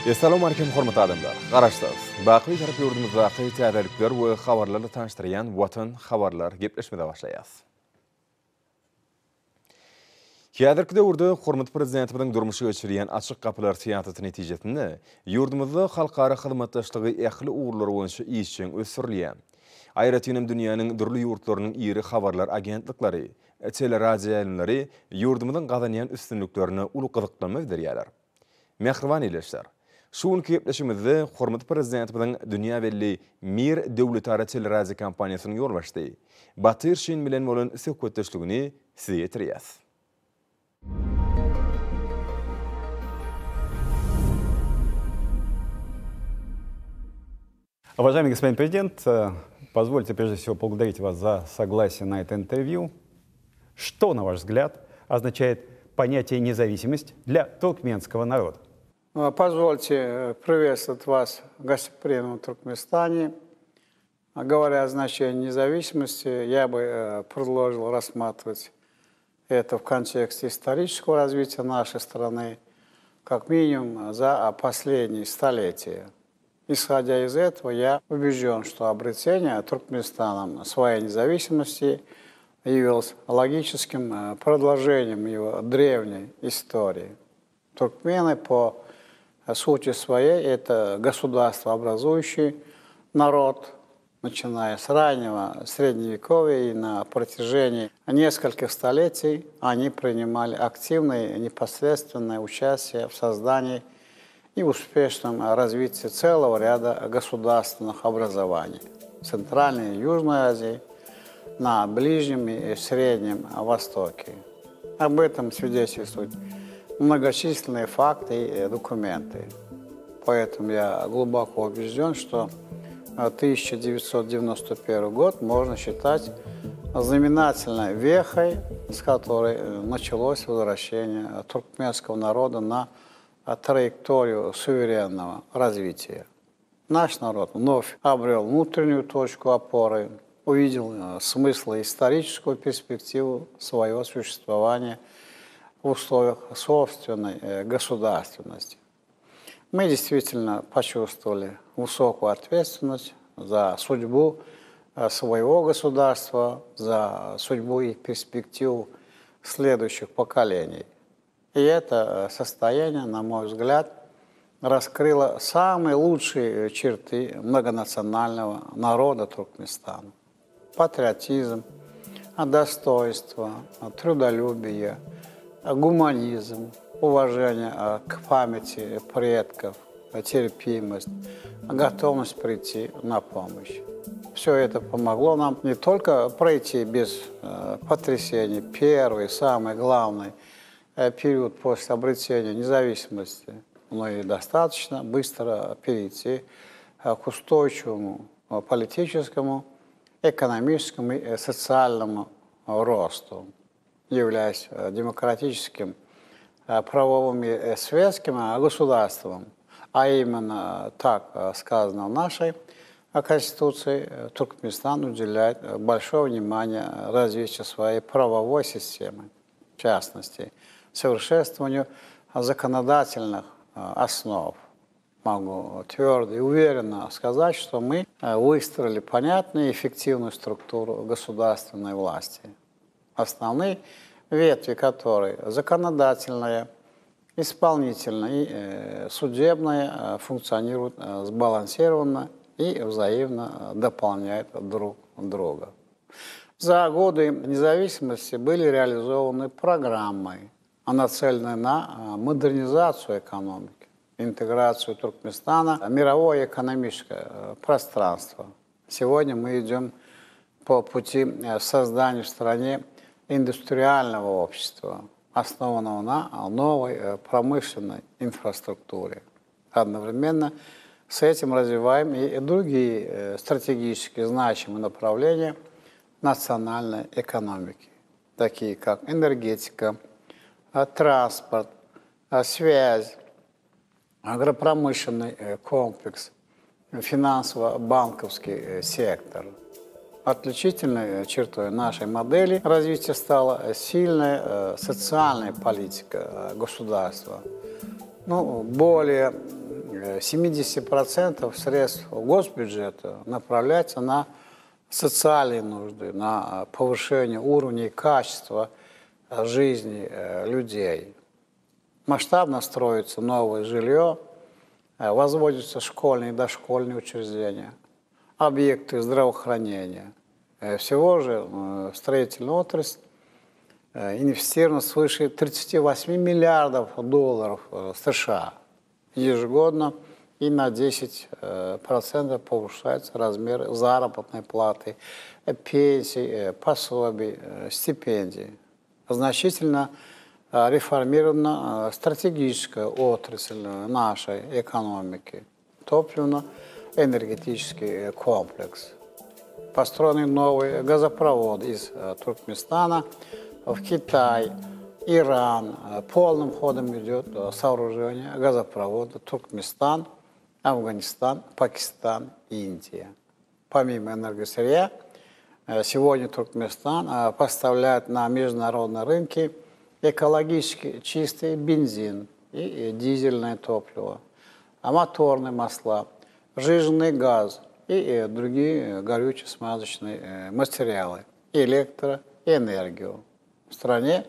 Essalawmalikim hormatly adamlar! Garaşsyz, baky Bitarap ýurdumyzdaky täzelikler we habarlarla tanyşdyrýan Watan habarlar gepleşimize başlaýas. Häzirki döwürde hormatly Prezidentimiziň durmuşa geçirýän Açyk gapylar syýasaty netijesinde ýurdumyzda halkara hyzmatdaşlygy ähli ugurlar boýunça işjeň ösdürilýär. Aýratyn hem dünýäniň dürli ýurtlarynyň iri habarlar agentlikleri, teleradioýaýlymlary ýurdumyzyň gazanýan üstünliklerine uly gyzyklanma bildirýärler. Mähriban ildeşler! Şu günki gepleşigimizde hormatly Prezidentimiziň dünýä belli Mir döwletara teleradiokompaniýasynyň ýolbaşçysy Batyr Şin bilen bolan söhbetdeşligini size ýetirýäs. Уважаемый господин президент, позвольте прежде всего поблагодарить вас за согласие на это интервью. Что, на ваш взгляд, означает понятие независимость для туркменского народа? Позвольте приветствовать вас в гостеприимном Туркменистане. Говоря о значении независимости, я бы предложил рассматривать это в контексте исторического развития нашей страны, как минимум за последние столетия. Исходя из этого, я убежден, что обретение Туркменистаном своей независимости явилось логическим продолжением его древней истории. Туркмены по сути своей это государствообразующий народ, начиная с раннего Средневековья и на протяжении нескольких столетий они принимали активное и непосредственное участие в создании и успешном развитии целого ряда государственных образований в Центральной и Южной Азии, на Ближнем и Среднем Востоке. Об этом свидетельствуют многочисленные факты и документы. Поэтому я глубоко убежден, что 1991 год можно считать знаменательной вехой, с которой началось возвращение туркменского народа на траекторию суверенного развития. Наш народ вновь обрел внутреннюю точку опоры, увидел смысл и историческую перспективу своего существования в условиях собственной государственности. Мы действительно почувствовали высокую ответственность за судьбу своего государства, за судьбу и перспективу следующих поколений. И это состояние, на мой взгляд, раскрыло самые лучшие черты многонационального народа Туркменистана. Патриотизм, достоинство, трудолюбие, гуманизм, уважение к памяти предков, терпимость, готовность прийти на помощь. Все это помогло нам не только пройти без потрясений первый, самый главный период после обретения независимости, но и достаточно быстро перейти к устойчивому политическому, экономическому и социальному росту, являясь демократическим, правовым и светским государством. А именно так сказано в нашей Конституции, Туркменистан уделяет большое внимание развитию своей правовой системы, в частности, совершенствованию законодательных основ. Могу твердо и уверенно сказать, что мы выстроили понятную и эффективную структуру государственной власти, основные ветви которой законодательная, исполнительная и судебная функционируют сбалансированно и взаимно дополняют друг друга. За годы независимости были реализованы программы, нацеленные на модернизацию экономики, интеграцию Туркменистана в мировое экономическое пространство. Сегодня мы идем по пути создания в стране индустриального общества, основанного на новой промышленной инфраструктуре. Одновременно с этим развиваем и другие стратегически значимые направления национальной экономики, такие как энергетика, транспорт, связь, агропромышленный комплекс, финансово-банковский сектор. Отличительной чертой нашей модели развития стала сильная социальная политика государства. Более 70% средств госбюджета направляется на социальные нужды, на повышение уровня и качества жизни людей. Масштабно строится новое жилье, возводятся школьные и дошкольные учреждения, объекты здравоохранения. Всего же в строительную отрасль инвестировано свыше 38 миллиардов долларов США ежегодно, и на 10% повышается размер заработной платы, пенсий, пособий, стипендий. Значительно реформирована стратегическая отрасль нашей экономики, топливно-энергетический комплекс. Построены новый газопровод из Туркменистана в Китай, Иран. Полным ходом идет сооружение газопровода Туркменистан, Афганистан, Пакистан, Индия. Помимо энергосырья, сегодня Туркменистан поставляет на международные рынки экологически чистый бензин и дизельное топливо, моторные масла, сжиженный газ и другие горюче-смазочные материалы, электроэнергию. В стране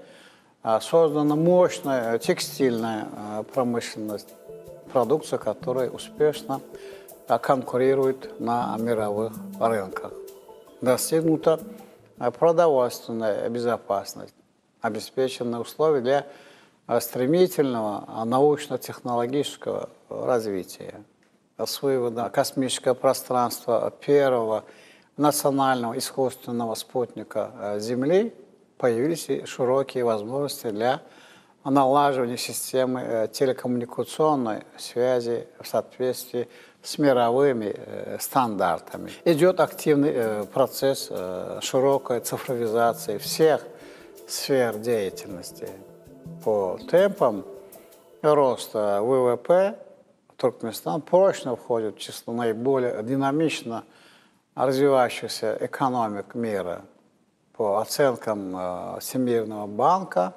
создана мощная текстильная промышленность, продукция которой успешно конкурирует на мировых рынках. Достигнута продовольственная безопасность, обеспечены условия для стремительного научно-технологического развития. С вывода космического пространства первого национального искусственного спутника Земли появились и широкие возможности для налаживания системы телекоммуникационной связи в соответствии с мировыми стандартами. Идет активный процесс широкой цифровизации всех сфер деятельности. По темпам роста ВВП Туркменистан прочно входит в число наиболее динамично развивающихся экономик мира. По оценкам Всемирного банка,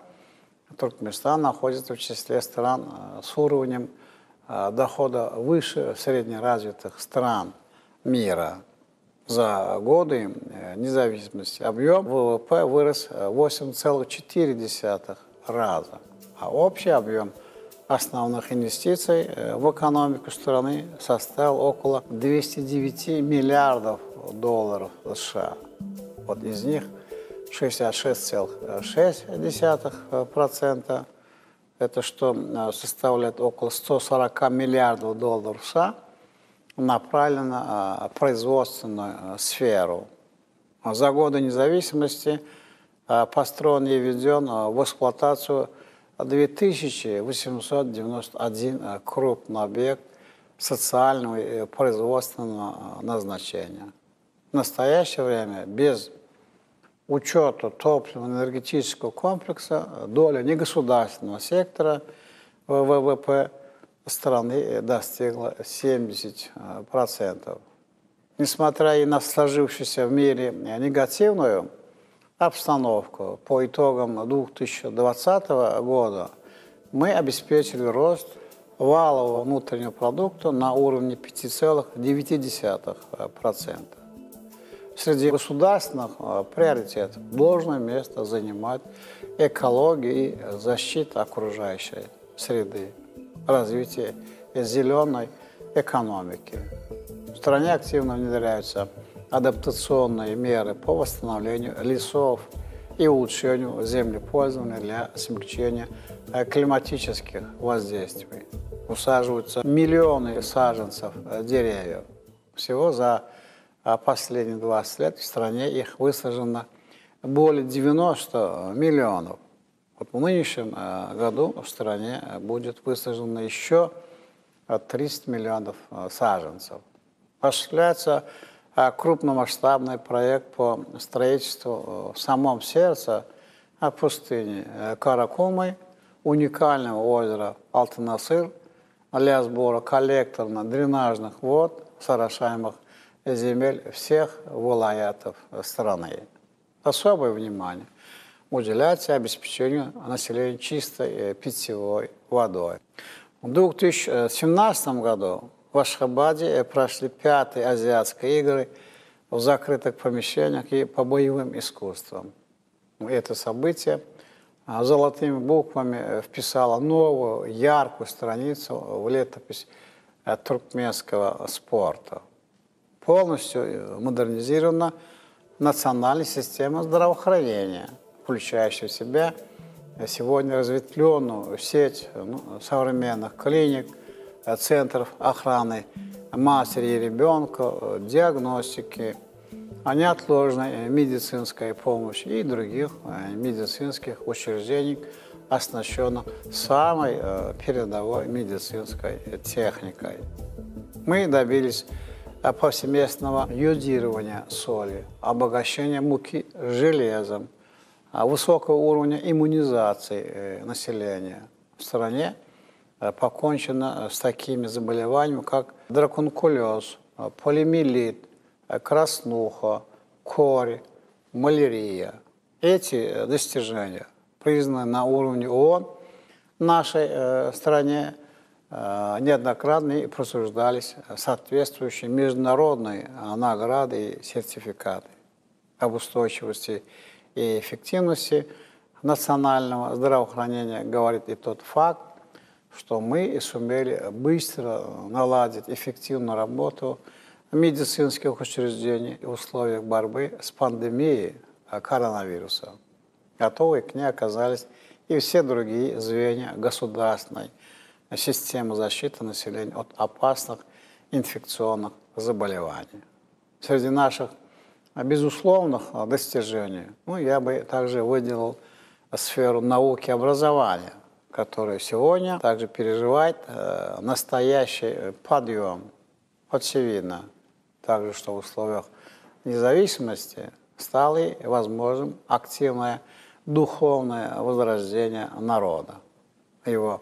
Туркменистан находится в числе стран с уровнем дохода выше среднеразвитых стран мира. За годы независимости объем ВВП вырос 8,4 раза, а общий объем основных инвестиций в экономику страны составил около 209 миллиардов долларов США. Из них 66,6%, это что составляет около 140 миллиардов долларов США, направлено в производственную сферу. За годы независимости построен и введен в эксплуатацию 2891 крупный объект социального и производственного назначения. В настоящее время без учета топливно-энергетического комплекса доля негосударственного сектора в ВВП страны достигла 70%. Несмотря и на сложившуюся в мире негативную обстановку, по итогам 2020 года мы обеспечили рост валового внутреннего продукта на уровне 5,9%. Среди государственных приоритетов должное место занимает экология и защита окружающей среды, развитие зеленой экономики. В стране активно внедряются адаптационные меры по восстановлению лесов и улучшению землепользования для смягчения климатических воздействий. Усаживаются миллионы саженцев деревьев. Всего за последние 20 лет в стране их высажено более 90 миллионов. В нынешнем году в стране будет высажено еще 300 миллионов саженцев. Осуществляется крупномасштабный проект по строительству в самом сердце пустыни Каракумы, уникального озера Алтын-Асыр для сбора коллекторно-дренажных вод с орошаемых земель всех вилаятов страны. Особое внимание уделяется обеспечению населения чистой питьевой водой. В 2017 году в Ашхабаде прошли пятые азиатские игры в закрытых помещениях и по боевым искусствам. Это событие золотыми буквами вписало новую яркую страницу в летопись туркменского спорта. Полностью модернизирована национальная система здравоохранения, включающая в себя сегодня разветвленную сеть ну, современных клиник, центров охраны матери и ребенка, диагностики, неотложной медицинской помощи и других медицинских учреждений, оснащенных самой передовой медицинской техникой. Мы добились повсеместного йодирования соли, обогащения муки железом, высокого уровня иммунизации населения. В стране покончено с такими заболеваниями, как драконкулез, полиомиелит, краснуха, корь, малярия. Эти достижения признаны на уровне ООН в нашей стране, неоднократно и присуждались соответствующие международные награды и сертификаты об устойчивости и эффективности национального здравоохранения говорит и тот факт, что мы сумели быстро наладить эффективную работу медицинских учреждений в условиях борьбы с пандемией коронавируса. Готовы к ней оказались и все другие звенья государственной системы защиты населения от опасных инфекционных заболеваний. Среди наших безусловных достижений, ну, я бы также выделил сферу науки и образования, которая сегодня также переживает настоящий подъем. Очевидно, также, что в условиях независимости стало возможным активное духовное возрождение народа, его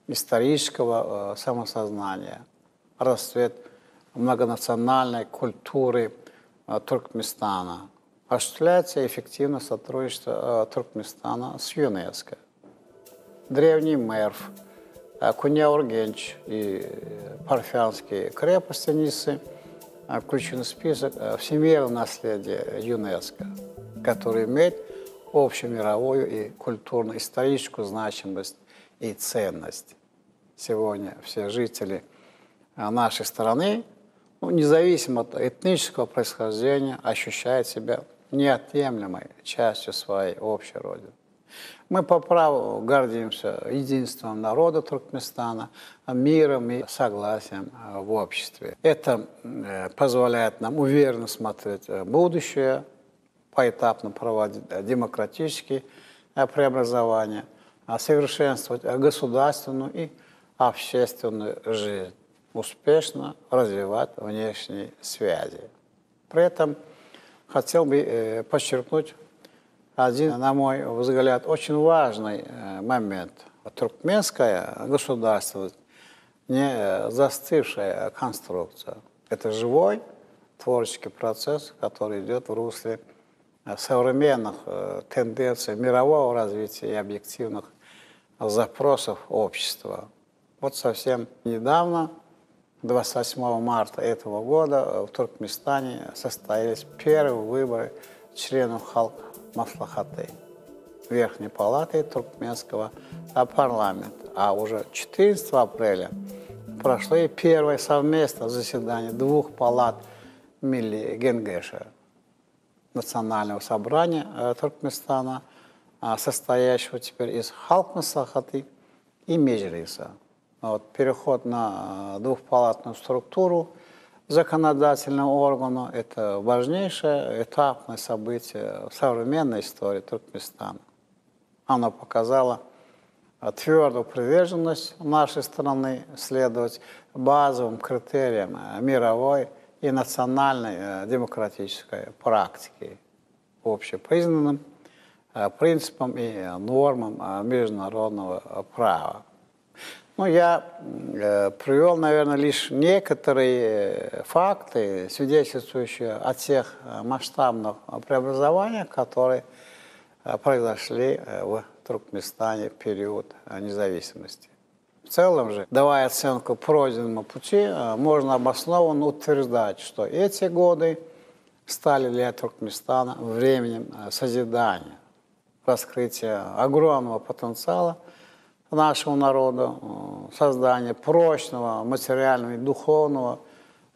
исторического самосознания, расцвет многонациональной культуры Туркменистана. Осуществляется эффективное сотрудничество Туркменистана с ЮНЕСКО. Древний Мерв, Куня-Ургенч и Парфянские крепости Нисы включены в список всемирного наследия ЮНЕСКО, который имеет общемировую и культурно-историческую значимость и ценность. Сегодня все жители нашей страны, ну, независимо от этнического происхождения, ощущают себя неотъемлемой частью своей общей Родины. Мы по праву гордимся единством народа Туркменистана, миром и согласием в обществе. Это позволяет нам уверенно смотреть в будущее, поэтапно проводить демократические преобразования, совершенствовать государственную и общественную жизнь, успешно развивать внешние связи. При этом хотел бы подчеркнуть один, на мой взгляд, очень важный момент. Туркменская государственность не застывшая конструкция. Это живой творческий процесс, который идет в русле современных тенденций мирового развития и объективных запросов общества. Вот совсем недавно, 28 марта этого года, в Туркменистане состоялись первые выборы членов Халк Маслахаты, Верхней палаты туркменского парламента. А уже 14 апреля прошло и первое совместное заседание двух палат Милли Генгеша, Национального собрания Туркменистана, состоящего теперь из Халк Маслахаты и Меджлиса. Вот, переход на двухпалатную структуру законодательного органа – это важнейшее этапное событие в современной истории Туркменистана. Оно показало твердую приверженность нашей страны следовать базовым критериям мировой и национальной демократической практики, общепризнанным принципам и нормам международного права. Ну, я привел, наверное, лишь некоторые факты, свидетельствующие о тех масштабных преобразованиях, которые произошли в Туркменистане в период независимости. В целом же, давая оценку пройденному пути, можно обоснованно утверждать, что эти годы стали для Туркменистана временем созидания, раскрытия огромного потенциала нашего народа, создания прочного материального и духовного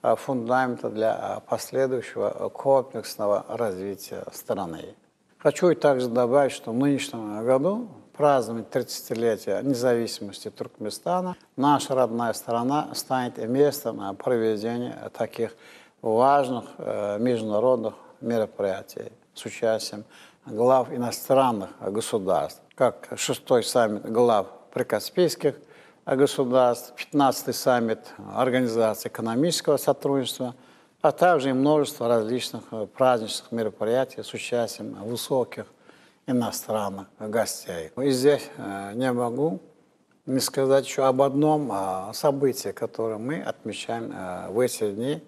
фундамента для последующего комплексного развития страны. Хочу и также добавить, что в нынешнем году праздновать 30-летие независимости Туркменистана, наша родная страна станет местом проведения таких важных международных мероприятий с участием глав иностранных государств, как шестой саммит глав прикаспийских государств, 15-й саммит Организации экономического сотрудничества, а также и множество различных праздничных мероприятий с участием высоких иностранных гостей. И здесь не могу не сказать еще об одном событии, которое мы отмечаем в эти дни.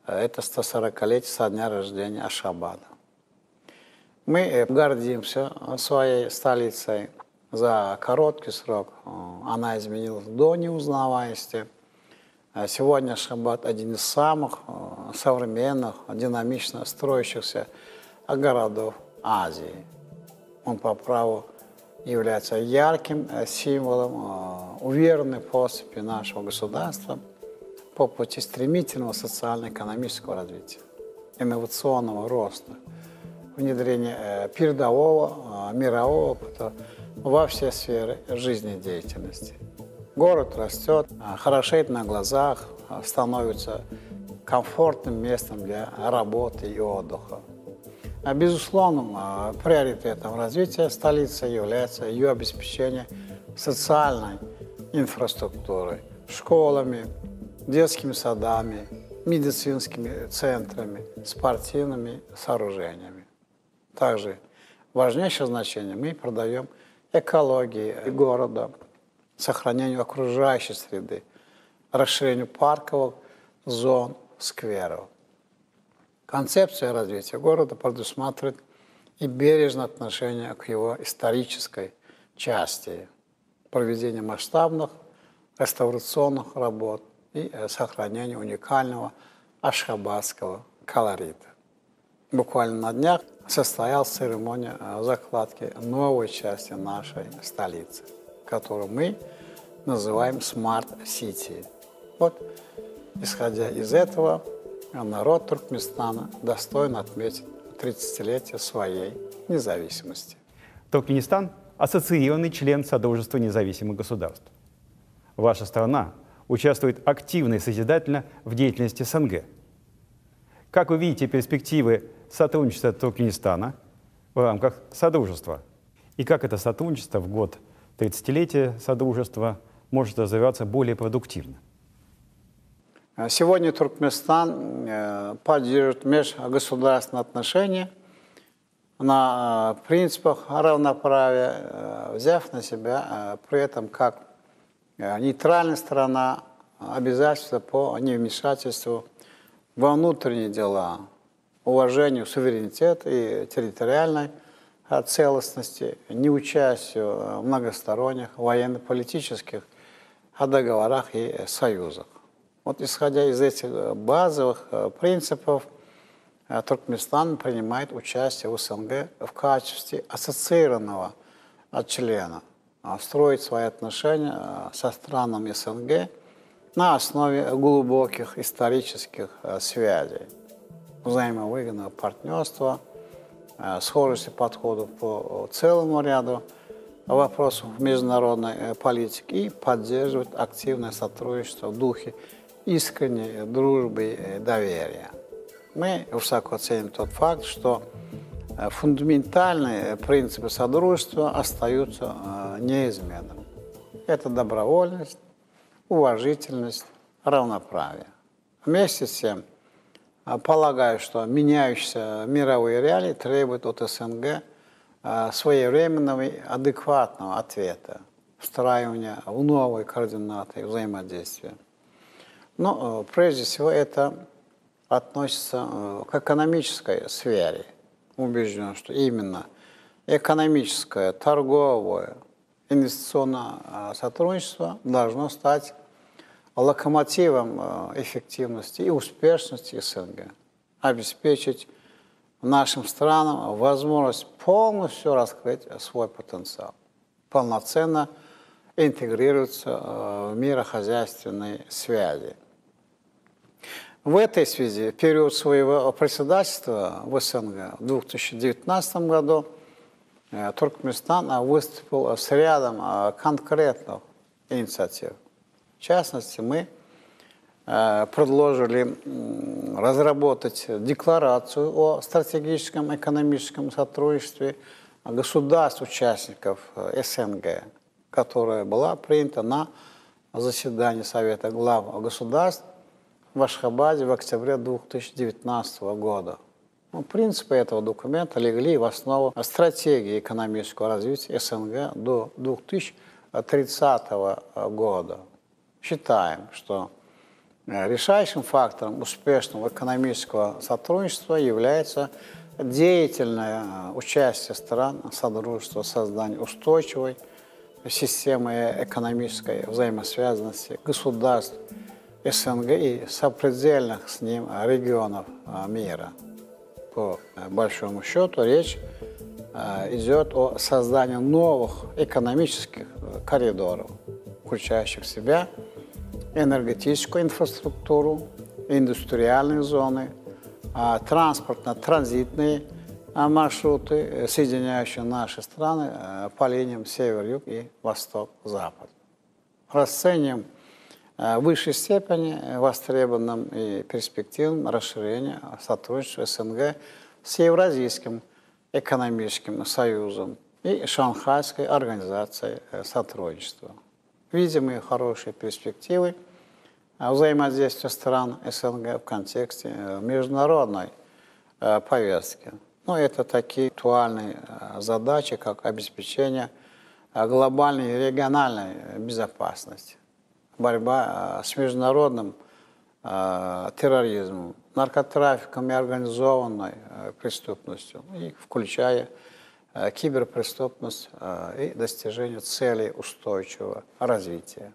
Это 140-летие со дня рождения Ашхабада. Мы гордимся своей столицей. За короткий срок она изменилась до неузнаваемости. Сегодня Ашхабад один из самых современных, динамично строящихся городов Азии. Он по праву является ярким символом уверенной поступи нашего государства по пути стремительного социально-экономического развития, инновационного роста, внедрения передового мирового опыта во все сферы жизнедеятельности. Город растет, хорошеет на глазах, становится комфортным местом для работы и отдыха. Безусловным приоритетом развития столицы является ее обеспечение социальной инфраструктурой, школами, детскими садами, медицинскими центрами, спортивными сооружениями. Также важнейшее значение мы продаем экологии города, сохранению окружающей среды, расширению парковых зон, скверов. Концепция развития города предусматривает и бережное отношение к его исторической части, проведение масштабных реставрационных работ и сохранение уникального ашхабадского колорита. Буквально на днях состоялась церемония закладки новой части нашей столицы, которую мы называем Smart City. Исходя из этого, народ Туркменистана достойно отметит 30-летие своей независимости. Туркменистан – ассоциированный член Содружества независимых государств. Ваша страна участвует активно и созидательно в деятельности СНГ. Как вы видите перспективы сотрудничества Туркменистана в рамках Содружества? И как это сотрудничество в год 30-летия Содружества может развиваться более продуктивно? Сегодня Туркменистан поддерживает межгосударственные отношения на принципах равноправия, взяв на себя при этом как нейтральная сторона обязательства по невмешательству во внутренние дела, уважению суверенитета и территориальной целостности, неучастию в многосторонних военно-политических договорах и союзах. Исходя из этих базовых принципов, Туркменистан принимает участие в СНГ в качестве ассоциированного члена, строит свои отношения со странами СНГ на основе глубоких исторических связей, взаимовыгодного партнерства, схожести подходов по целому ряду вопросов международной политики и поддерживает активное сотрудничество в духе искренней дружбы и доверия. Мы высоко ценим тот факт, что фундаментальные принципы содружества остаются неизменными. Это добровольность, уважительность, равноправие. Вместе с тем, полагаю, что меняющиеся мировые реалии требуют от СНГ своевременного и адекватного ответа, встраивания в новые координаты взаимодействия. Но прежде всего это относится к экономической сфере. Убежден, что именно экономическое, торговое, Инвестиционное сотрудничество должно стать локомотивом эффективности и успешности СНГ, обеспечить нашим странам возможность полностью раскрыть свой потенциал, полноценно интегрироваться в мирохозяйственные связи. В этой связи в период своего председательства в СНГ в 2019 году Туркменистан выступил с рядом конкретных инициатив. В частности, мы предложили разработать декларацию о стратегическом экономическом сотрудничестве государств-участников СНГ, которая была принята на заседании Совета глав государств в Ашхабаде в октябре 2019 года. Ну, принципы этого документа легли в основу стратегии экономического развития СНГ до 2030 года. Считаем, что решающим фактором успешного экономического сотрудничества является деятельное участие стран Содружества в создании устойчивой системы экономической взаимосвязанности государств СНГ и сопредельных с ним регионов мира. По большому счету речь идет о создании новых экономических коридоров, включающих в себя энергетическую инфраструктуру, индустриальные зоны, транспортно-транзитные маршруты, соединяющие наши страны по линиям север-юг и восток-запад. Расценим в высшей степени востребованным и перспективным расширение сотрудничества СНГ с Евразийским экономическим союзом и Шанхайской организацией сотрудничества. Видимые хорошие перспективы взаимодействия стран СНГ в контексте международной повестки. Но это такие актуальные задачи, как обеспечение глобальной и региональной безопасности, борьба с международным терроризмом, наркотрафиком и организованной преступностью, и включая киберпреступность и достижение целей устойчивого развития.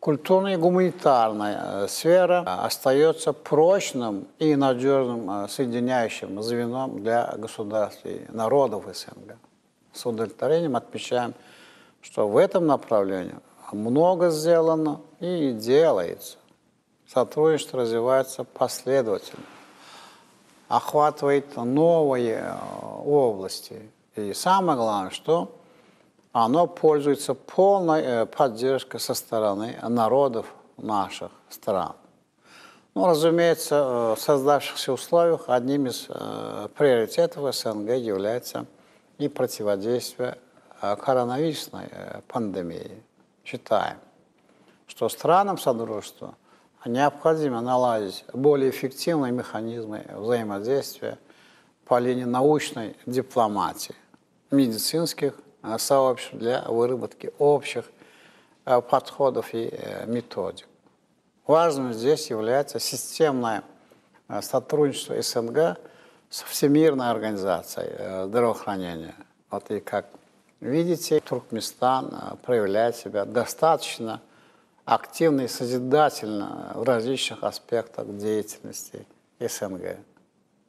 Культурная и гуманитарная сфера остается прочным и надежным соединяющим звеном для государств и народов СНГ. С удовлетворением отмечаем, что в этом направлении много сделано и делается. Сотрудничество развивается последовательно, охватывает новые области. И самое главное, что оно пользуется полной поддержкой со стороны народов наших стран. Ну, разумеется, в создавшихся условиях одним из приоритетов СНГ является и противодействие коронавирусной пандемии. Считаем, что странам Содружества необходимо наладить более эффективные механизмы взаимодействия по линии научной дипломатии, медицинских сообществ для выработки общих подходов и методик. Важным здесь является системное сотрудничество СНГ с Всемирной организацией здравоохранения. Вот и как видите, Туркменистан проявляет себя достаточно активно и созидательно в различных аспектах деятельности СНГ.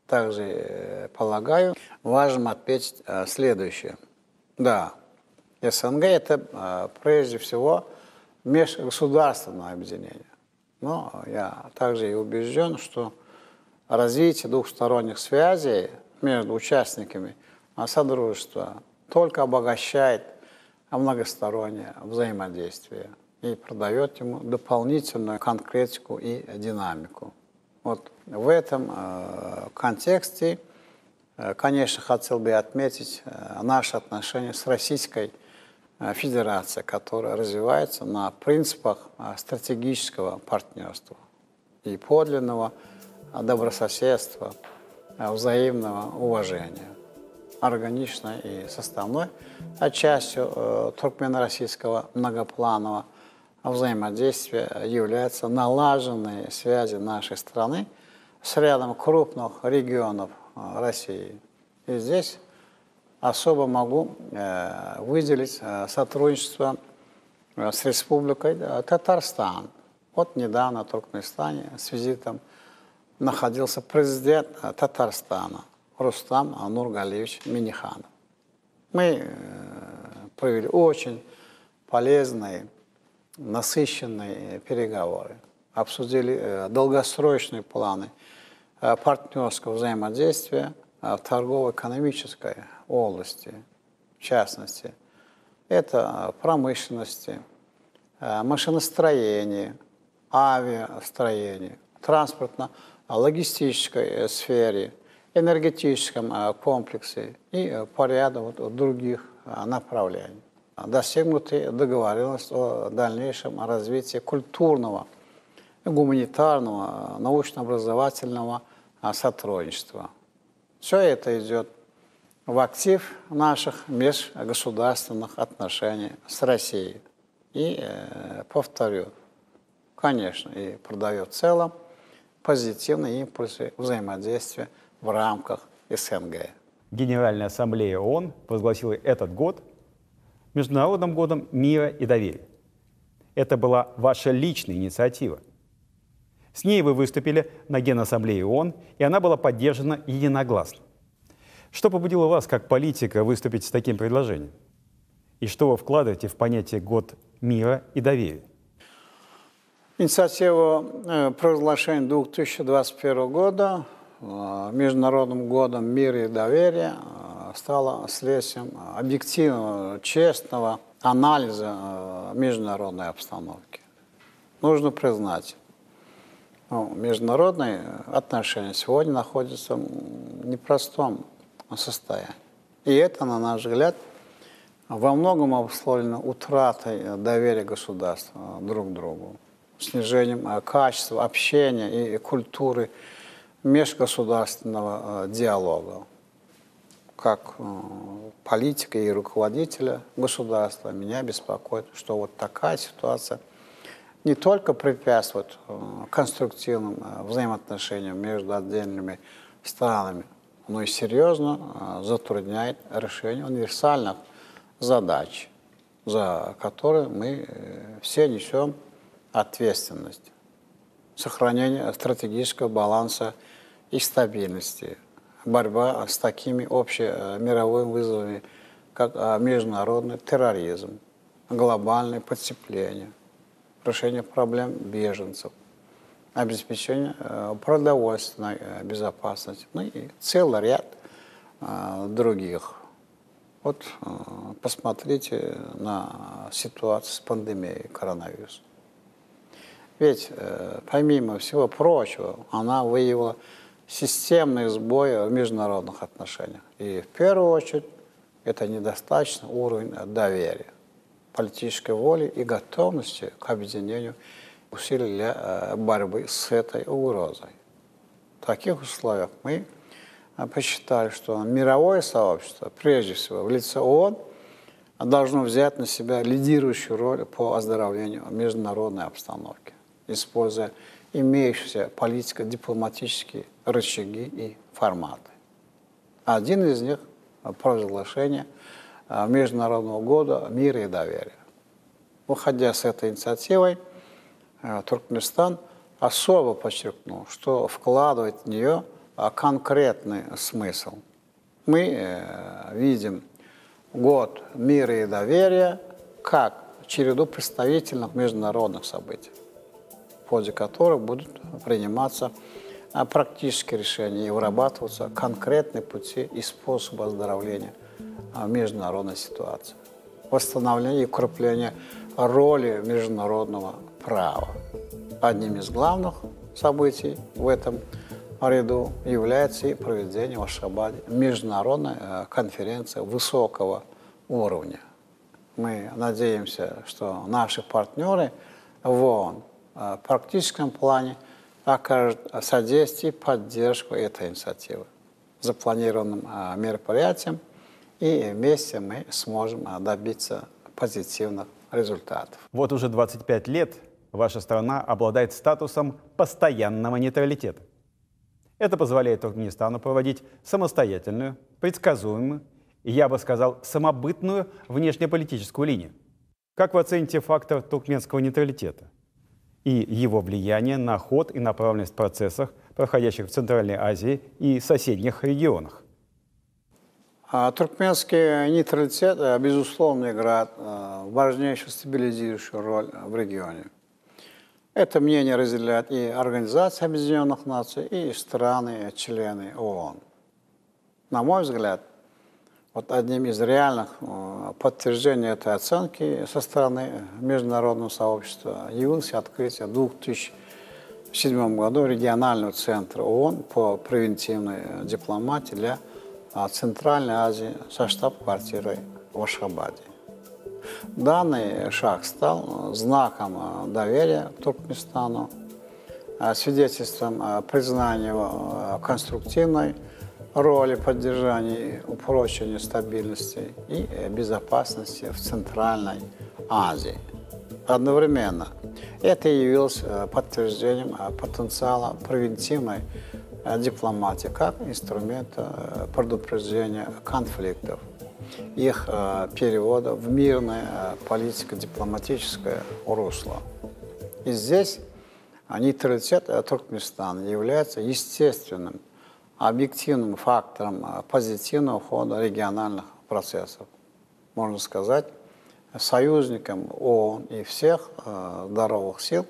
Также, полагаю, важно отметить следующее. Да, СНГ – это прежде всего межгосударственное объединение. Но я также и убежден, что развитие двухсторонних связей между участниками Содружества только обогащает многостороннее взаимодействие и придает ему дополнительную конкретику и динамику. Вот в этом контексте, конечно, хотел бы отметить наши отношения с Российской Федерацией, которая развивается на принципах стратегического партнерства и подлинного добрососедства, взаимного уважения. Органичной и составной частью туркмено-российского многопланового взаимодействия являются налаженные связи нашей страны с рядом крупных регионов России. И здесь Особо могу выделить сотрудничество с Республикой Татарстан. Вот недавно в Туркменистане с визитом находился президент Татарстана Рустам Нургалиевич Миниханов. Мы провели очень полезные, насыщенные переговоры, обсудили долгосрочные планы партнерского взаимодействия в торгово-экономической области, в частности, это промышленности, машиностроении, авиастроении, транспортно-логистической сфере, энергетическом комплексе и по ряду других направлений. Достигнуты договоренность о дальнейшем развитии культурного, гуманитарного, научно-образовательного сотрудничества. Все это идет в актив наших межгосударственных отношений с Россией. И, повторю, конечно, и продает в целом позитивные импульсы взаимодействия в рамках СНГ. Генеральная Ассамблея ООН возгласила этот год Международным годом мира и доверия. Это была ваша личная инициатива. С ней вы выступили на Генассамблее ООН, и она была поддержана единогласно. Что побудило вас, как политика, выступить с таким предложением? И что вы вкладываете в понятие «год мира и доверия»? Инициатива провозглашения 2021 года Международным годом мира и доверия стала следствием объективного, честного анализа международной обстановки. Нужно признать, международные отношения сегодня находятся в непростом состоянии. И это, на наш взгляд, во многом обусловлено утратой доверия государств друг к другу, снижением качества общения и культуры межгосударственного диалога. Как политика и руководителя государства меня беспокоит, что вот такая ситуация не только препятствует конструктивным взаимоотношениям между отдельными странами, но и серьезно затрудняет решение универсальных задач, за которые мы все несем ответственность. Сохранение стратегического баланса и стабильности, борьба с такими общемировыми вызовами, как международный терроризм, глобальное потепление, решение проблем беженцев, обеспечение продовольственной безопасности, и целый ряд других. Вот посмотрите на ситуацию с пандемией коронавируса. Ведь, помимо всего прочего, она выявила системные сбои в международных отношениях. И в первую очередь это недостаточный уровень доверия, политической воли и готовности к объединению усилий для борьбы с этой угрозой. В таких условиях мы посчитали, что мировое сообщество, прежде всего в лице ООН, должно взять на себя лидирующую роль по оздоровлению международной обстановки, используя имеющиеся политико-дипломатические рычаги и форматы. Один из них – провозглашение Международного года мира и доверия. Выходя с этой инициативой, Туркменистан особо подчеркнул, что вкладывает в нее конкретный смысл. Мы видим год мира и доверия как череду представительных международных событий, в ходе которых будут приниматься практические решения и вырабатываться конкретные пути и способы оздоровления международной ситуации, восстановление и укрепление роли международного права. Одним из главных событий в этом ряду является и проведение в Ашхабаде международной конференции высокого уровня. Мы надеемся, что наши партнеры в ООН в практическом плане окажут содействие и поддержку этой инициативы запланированным мероприятием, и вместе мы сможем добиться позитивных результатов. Вот уже 25 лет ваша страна обладает статусом постоянного нейтралитета. Это позволяет Туркменистану проводить самостоятельную, предсказуемую и, я бы сказал, самобытную внешнеполитическую линию. Как вы оцените фактор туркменского нейтралитета и его влияние на ход и направленность процессов, проходящих в Центральной Азии и соседних регионах? А туркменский нейтралитет, э, безусловно, играет э, важнейшую стабилизирующую роль в регионе. Это мнение разделяет и Организация Объединенных Наций, и страны, члены ООН. На мой взгляд, вот одним из реальных э, подтверждений этой оценки со стороны международного сообщества явилось открытие в 2007 году регионального центра ООН по превентивной дипломатии для Центральной Азии со штаб-квартирой в Ашхабаде. Данный шаг стал знаком доверия к Туркменистану, свидетельством признания его конструктивной роли поддержания и упрочения стабильности и безопасности в Центральной Азии. Одновременно это явилось подтверждением потенциала превентивной дипломатии как инструмента предупреждения конфликтов, их перевода в мирное политико-дипломатическое русло. И здесь нейтралитет Туркменистана является естественным, объективным фактором позитивного хода региональных процессов. Можно сказать, союзником ООН и всех здоровых сил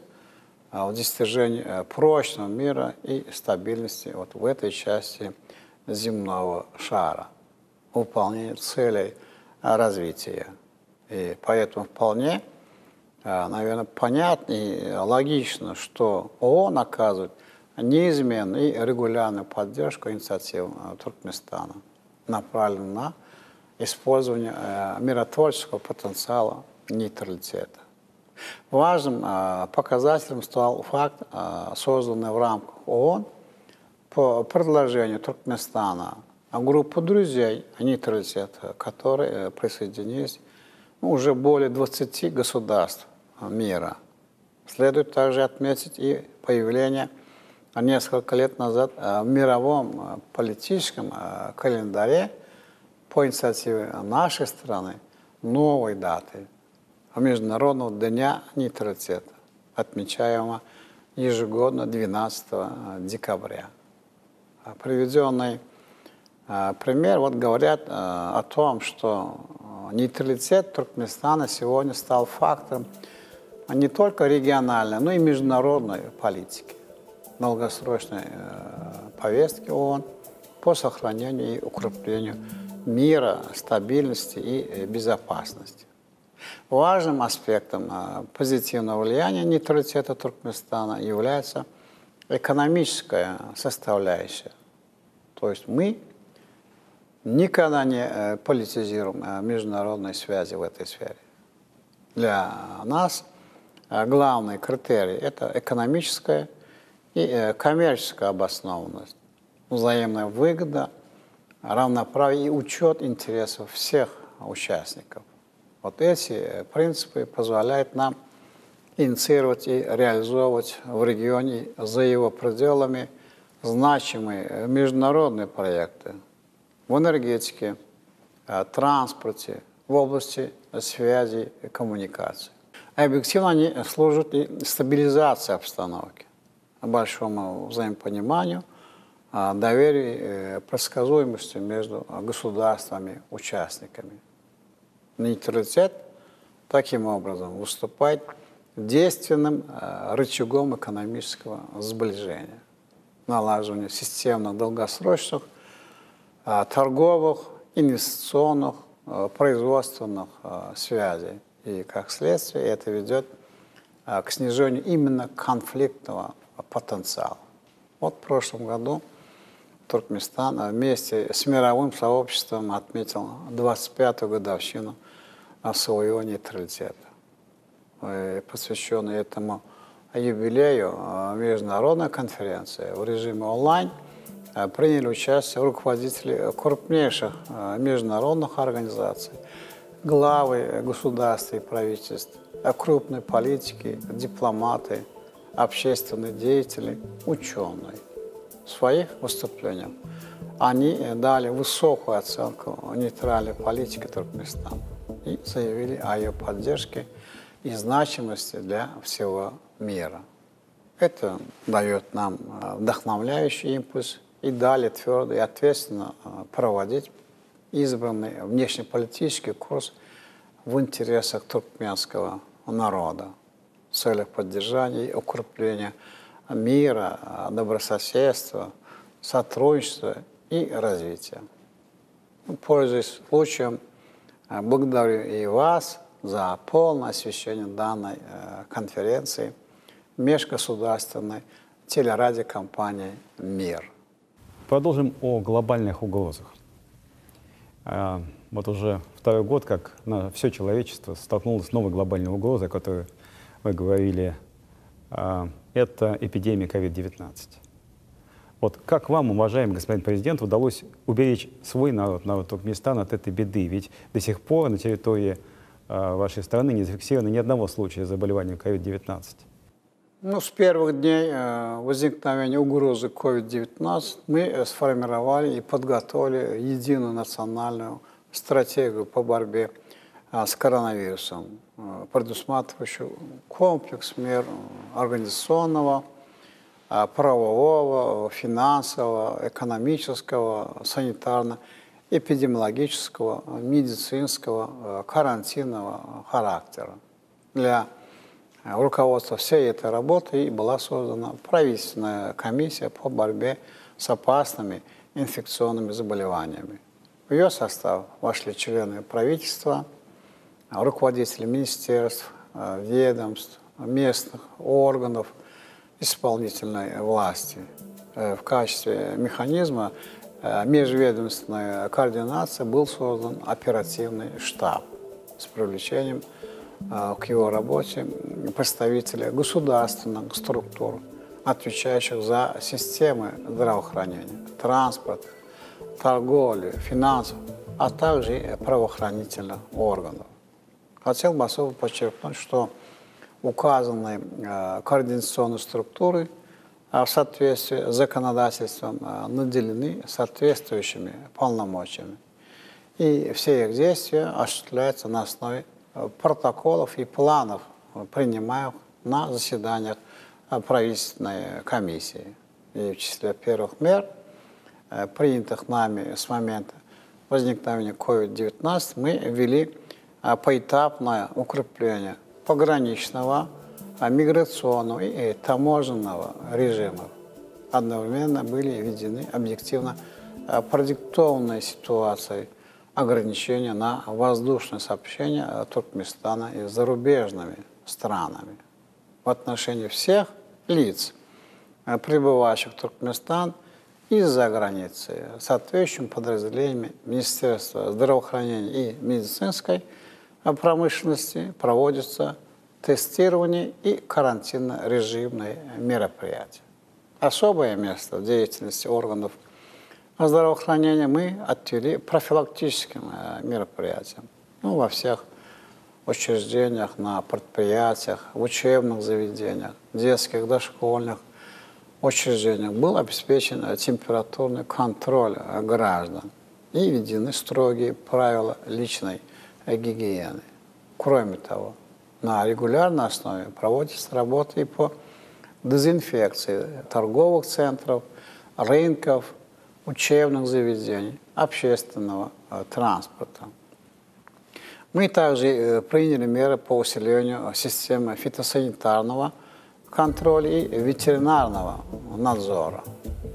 в достижении прочного мира и стабильности вот в этой части земного шара, выполнении целей развития. И поэтому вполне, наверное, понятно и логично, что ООН оказывает неизменную и регулярную поддержку инициатив Туркменистана, направленную на использование миротворческого потенциала нейтралитета. Важным показателем стал факт, созданный в рамках ООН по предложению Туркменистана группу друзей нейтралитета, которые присоединились ну, уже более 20 государств мира. Следует также отметить и появление несколько лет назад в мировом политическом календаре по инициативе нашей страны новой даты Международного дня нейтралитета, отмечаемого ежегодно 12 декабря. Приведенный пример вот говорят о том, что нейтралитет Туркменистана сегодня стал фактором не только региональной, но и международной политики, долгосрочной повестки ООН по сохранению и укреплению мира, стабильности и безопасности. Важным аспектом позитивного влияния нейтралитета Туркменистана является экономическая составляющая. То есть мы никогда не политизируем международные связи в этой сфере. Для нас главный критерий – это экономическая и коммерческая обоснованность, взаимная выгода, равноправие и учет интересов всех участников. Вот эти принципы позволяют нам инициировать и реализовывать в регионе за его пределами значимые международные проекты в энергетике, транспорте, в области связи и коммуникаций. Объективно они служат и стабилизации обстановки, большому взаимопониманию, доверию, предсказуемости между государствами-участниками. Нейтралитет таким образом выступает действенным рычагом экономического сближения, налаживания системных долгосрочных торговых, инвестиционных, производственных связей. И как следствие это ведет к снижению именно конфликтного потенциала. Вот в прошлом году Туркменистан вместе с мировым сообществом отметил 25-ю годовщину своего нейтралитета. Посвященной этому юбилею международной конференции в режиме онлайн приняли участие руководители крупнейших международных организаций, главы государств и правительств, крупные политики, дипломаты, общественные деятели, ученые. В своих выступлениях Они дали высокую оценку нейтральной политике Туркменистана и заявили о ее поддержке и значимости для всего мира. Это дает нам вдохновляющий импульс и далее твердо и ответственно проводить избранный внешнеполитический курс в интересах туркменского народа в целях поддержания и укрепления мира, добрососедства, сотрудничества и развития. Пользуясь случаем, благодарю и вас за полное освещение данной конференции межгосударственной телерадиокомпании «Мир». Продолжим о глобальных угрозах. Вот уже второй год, как на все человечество столкнулось с новой глобальной угрозой, о которой вы говорили, это эпидемия COVID-19. Вот как вам, уважаемый господин президент, удалось уберечь свой народ, народ Туркменистана от этой беды? Ведь до сих пор на территории вашей страны не зафиксировано ни одного случая заболевания COVID-19. Ну, с первых дней возникновения угрозы COVID-19 мы сформировали и подготовили единую национальную стратегию по борьбе с коронавирусом, предусматривающую комплекс мер организационного, правового, финансового, экономического, санитарно-эпидемиологического, медицинского, карантинного характера. Для руководства всей этой работы была создана правительственная комиссия по борьбе с опасными инфекционными заболеваниями. В ее состав вошли члены правительства, руководители министерств, ведомств, местных органов исполнительной власти. В качестве механизма межведомственной координации был создан оперативный штаб с привлечением к его работе представителей государственных структур, отвечающих за системы здравоохранения, транспорта, торговли, финансов, а также и правоохранительных органов. Хотел бы особо подчеркнуть, что указанные координационные структуры в соответствии с законодательством наделены соответствующими полномочиями. И все их действия осуществляются на основе протоколов и планов, принимаемых на заседаниях правительственной комиссии. И в числе первых мер, принятых нами с момента возникновения COVID-19, мы ввели поэтапное укрепление пограничного, миграционного и таможенного режимов. Одновременно были введены объективно продиктованные ситуацией ограничения на воздушное сообщение Туркменистана и зарубежными странами. В отношении всех лиц, прибывающих в Туркменистан из-за границы, соответствующими подразделениями Министерства здравоохранения и медицинской промышленности проводятся тестирование и карантинно-режимные мероприятия. Особое место в деятельности органов здравоохранения мы отвели профилактическим мероприятиям. Во всех учреждениях, на предприятиях, в учебных заведениях, детских, дошкольных учреждениях был обеспечен температурный контроль граждан и введены строгие правила личной гигиены. Кроме того, на регулярной основе проводятся работы и по дезинфекции торговых центров, рынков, учебных заведений, общественного транспорта. Мы также приняли меры по усилению системы фитосанитарного контроля и ветеринарного надзора,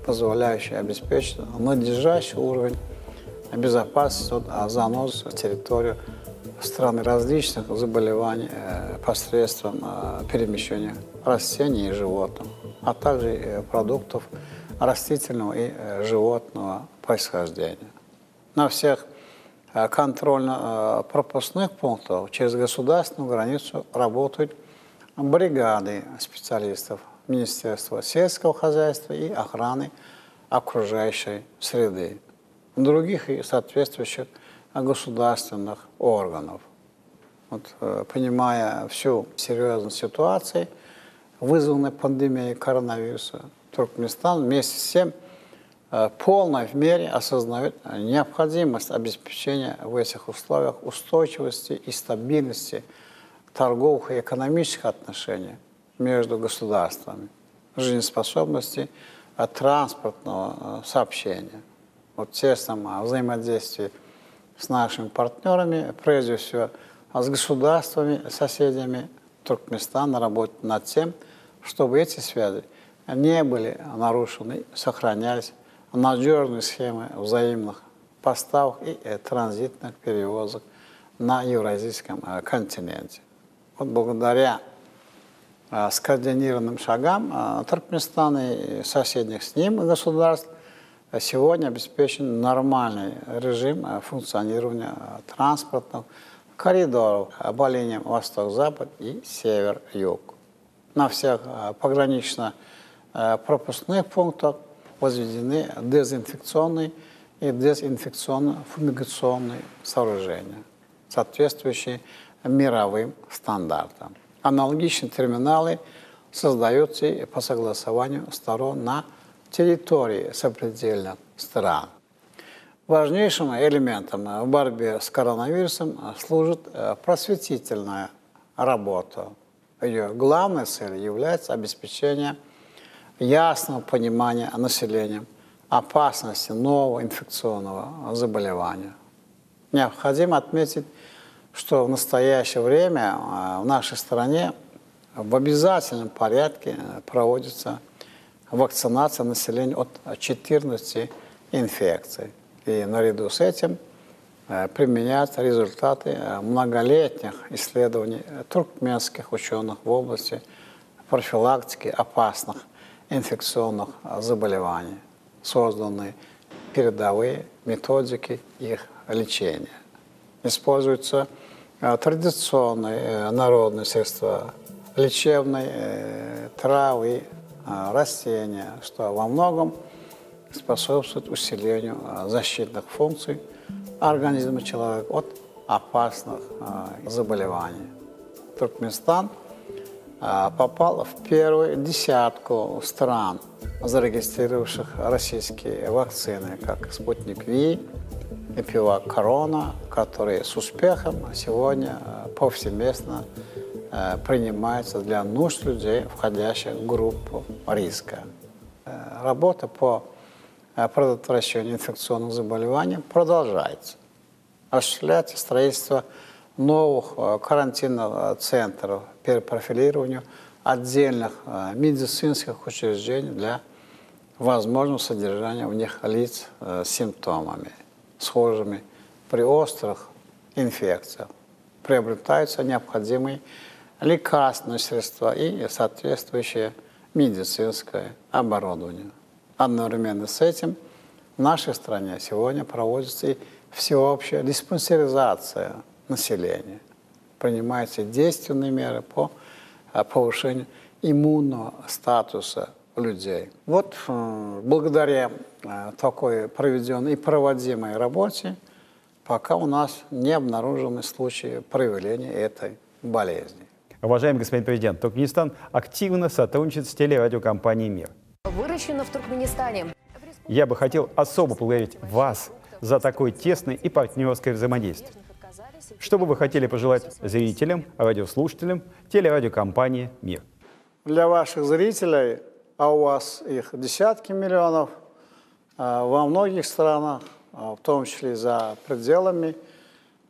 позволяющей обеспечить надлежащий уровень безопасности от заноза в территорию страны различных заболеваний посредством перемещения растений и животных, а также продуктов растительного и животного происхождения. На всех контрольно-пропускных пунктах через государственную границу работают бригады специалистов Министерства сельского хозяйства и охраны окружающей среды, других и соответствующих государственных органов. Понимая всю серьезность ситуации, вызванной пандемией коронавируса, Туркменистан вместе с тем полной мере осознает необходимость обеспечения в этих условиях устойчивости и стабильности торговых и экономических отношений между государствами, жизнеспособности транспортного сообщения. Вот тесном взаимодействии с нашими партнерами, прежде всего с государствами, соседями Туркменистана работает над тем, чтобы эти связи не были нарушены, сохранялись надежные схемы взаимных поставок и транзитных перевозок на евразийском континенте. Вот благодаря скоординированным шагам Туркменистана и соседних с ним государств сегодня обеспечен нормальный режим функционирования транспортных коридоров по линиям Восток-Запад и Север-Юг. На всех погранично-пропускных пунктах возведены дезинфекционные и дезинфекционно-фумигационные сооружения, соответствующие мировым стандартам. Аналогичные терминалы создаются и по согласованию сторон на территории сопредельных стран. Важнейшим элементом в борьбе с коронавирусом служит просветительная работа. Ее главной целью является обеспечение ясного понимания населением опасности нового инфекционного заболевания. Необходимо отметить, что в настоящее время в нашей стране в обязательном порядке проводится вакцинация населения от 14 инфекций. И наряду с этим применяются результаты многолетних исследований туркменских ученых в области профилактики опасных инфекционных заболеваний, созданы передовые методики их лечения. Используются традиционные народные средства, лечебные травы, растения, что во многом способствует усилению защитных функций организма человека от опасных заболеваний. Туркменистан попал в первую десятку стран, зарегистрировавших российские вакцины, как «Спутник Ви», «Эпивак Корона», которые с успехом сегодня повсеместно принимаются для нужд людей, входящих в группу риска. Работа по предотвращению инфекционных заболеваний продолжается. Осуществляется строительство новых карантинных центров, перепрофилированию отдельных медицинских учреждений для возможного содержания в них лиц с симптомами, схожими при острых инфекциях. Приобретаются необходимые лекарственные средства и соответствующее медицинское оборудование. Одновременно с этим в нашей стране сегодня проводится и всеобщая диспансеризация населения. Принимаются действенные меры по повышению иммунного статуса людей. Вот благодаря такой проведенной и проводимой работе пока у нас не обнаружены случаи проявления этой болезни. Уважаемый господин президент, Туркменистан активно сотрудничает с телерадиокомпанией «Мир». Выращено в Туркменистане. Я бы хотел особо поблагодарить вас за такое тесное и партнерское взаимодействие. Что бы вы хотели пожелать зрителям, радиослушателям телерадиокомпании «Мир»? Для ваших зрителей, а у вас их десятки миллионов, во многих странах, в том числе за пределами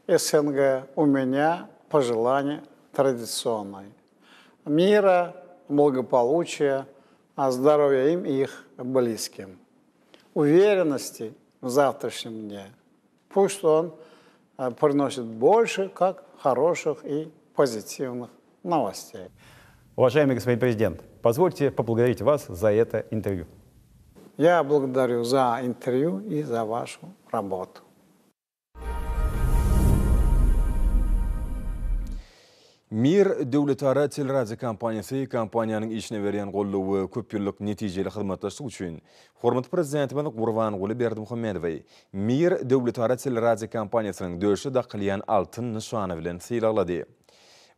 СНГ, у меня пожелание традиционное. Мира, благополучия, здоровья им и их близким. Уверенности в завтрашнем дне. Пусть он приносит больше как хороших и позитивных новостей. Уважаемый господин президент, позвольте поблагодарить вас за это интервью. Я благодарю за интервью и за вашу работу. Mir döwletara teleradiokompaniýasy kompaniýanyň işine berýän goldawy we köp ýyllyk netijeli hyzmatdaşlyk üçin hormatly Prezidentimiz Gurbanguly Berdimuhamedowy Mir döwletara teleradiokompaniýasynyň döşe dakylýan altyn nyşany bilen sylaglady.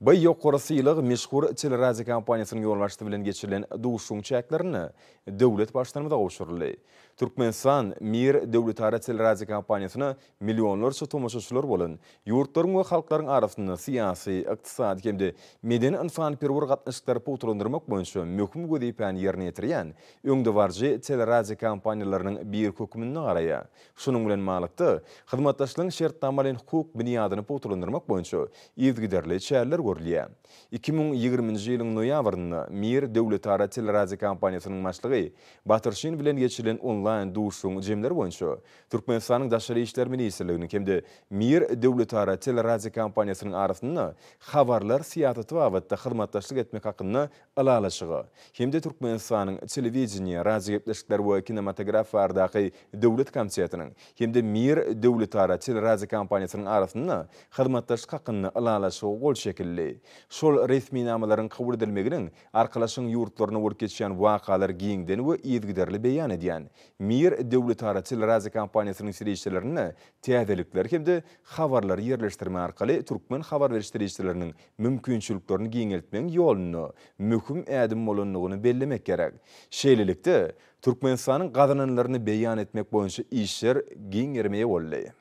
Bu ýokary sylag meşhur teleradiokompaniýasynyň ýolbaşçysy bilen geçirilen duşuşygyň çäklerinde döwlet Baştutanymyza gowşuryldy. Türkmenistan Mir döwletara teleradiokompaniýasyna millionlarça tomaşaçylar bolan ýurtlaryň we halklaryň arasynda syýasy, ykdysady hem-de medeni-ynsanperwer gatnaşyklary pugtalandyrmak boýunça möhüm wezipäni ýerine ýetirýän öňdebaryjy teleradiokompaniýalarynyň biri hökmünde garaýar. Şunuň bilen baglylykda, hyzmatdaşlygyň şertnamalaýyn-hukuk binýadyny pugtalandyrmak boýunça yzygiderli çäreler görülýär. 2020-nji ýylyň noýabrynda Mir döwletara teleradiokompaniýasynyň başlygy Batyrşin bilen geçirilen onlaýn duşuşygyň jemleri boýunça Türkmenistanyň Daşary işler ministrliginiň hem-de Mir döwletara teleradiokompaniýasynyň arasynda habarlar syýasaty babatda hyzmatdaşlyk etmek hakynda Ylalaşyga hem-de Türkmenistanyň Telewideniýe, radiogepleşikler we kinematografiýa baradaky döwlet komitetiniň hem-de Mir döwletara teleradiokompaniýasynyň arasynda hyzmatdaşlyk hakynda Ylalaşyga gol çekildi. Şol resminamalaryň kabul edilmeginiň Arkalaşygyň ýurtlarynda bolup geçýän wakalary giňden we yzygiderli beýan edýän Mir döwletara teleradiokompaniýasynyň serişdelerinde täzelikleri hem-de habarlary ýerleşdirmek arkaly türkmen habar beriş serişdeleriniň mümkinçiliklerini giňeltmegiň ýolunda möhüm ädim bolandygyny bellemek gerek. Şeýlelikde, Türkmenistanyň gazananlaryny beýan etmek boýunça işler giň gerime eýe boldy.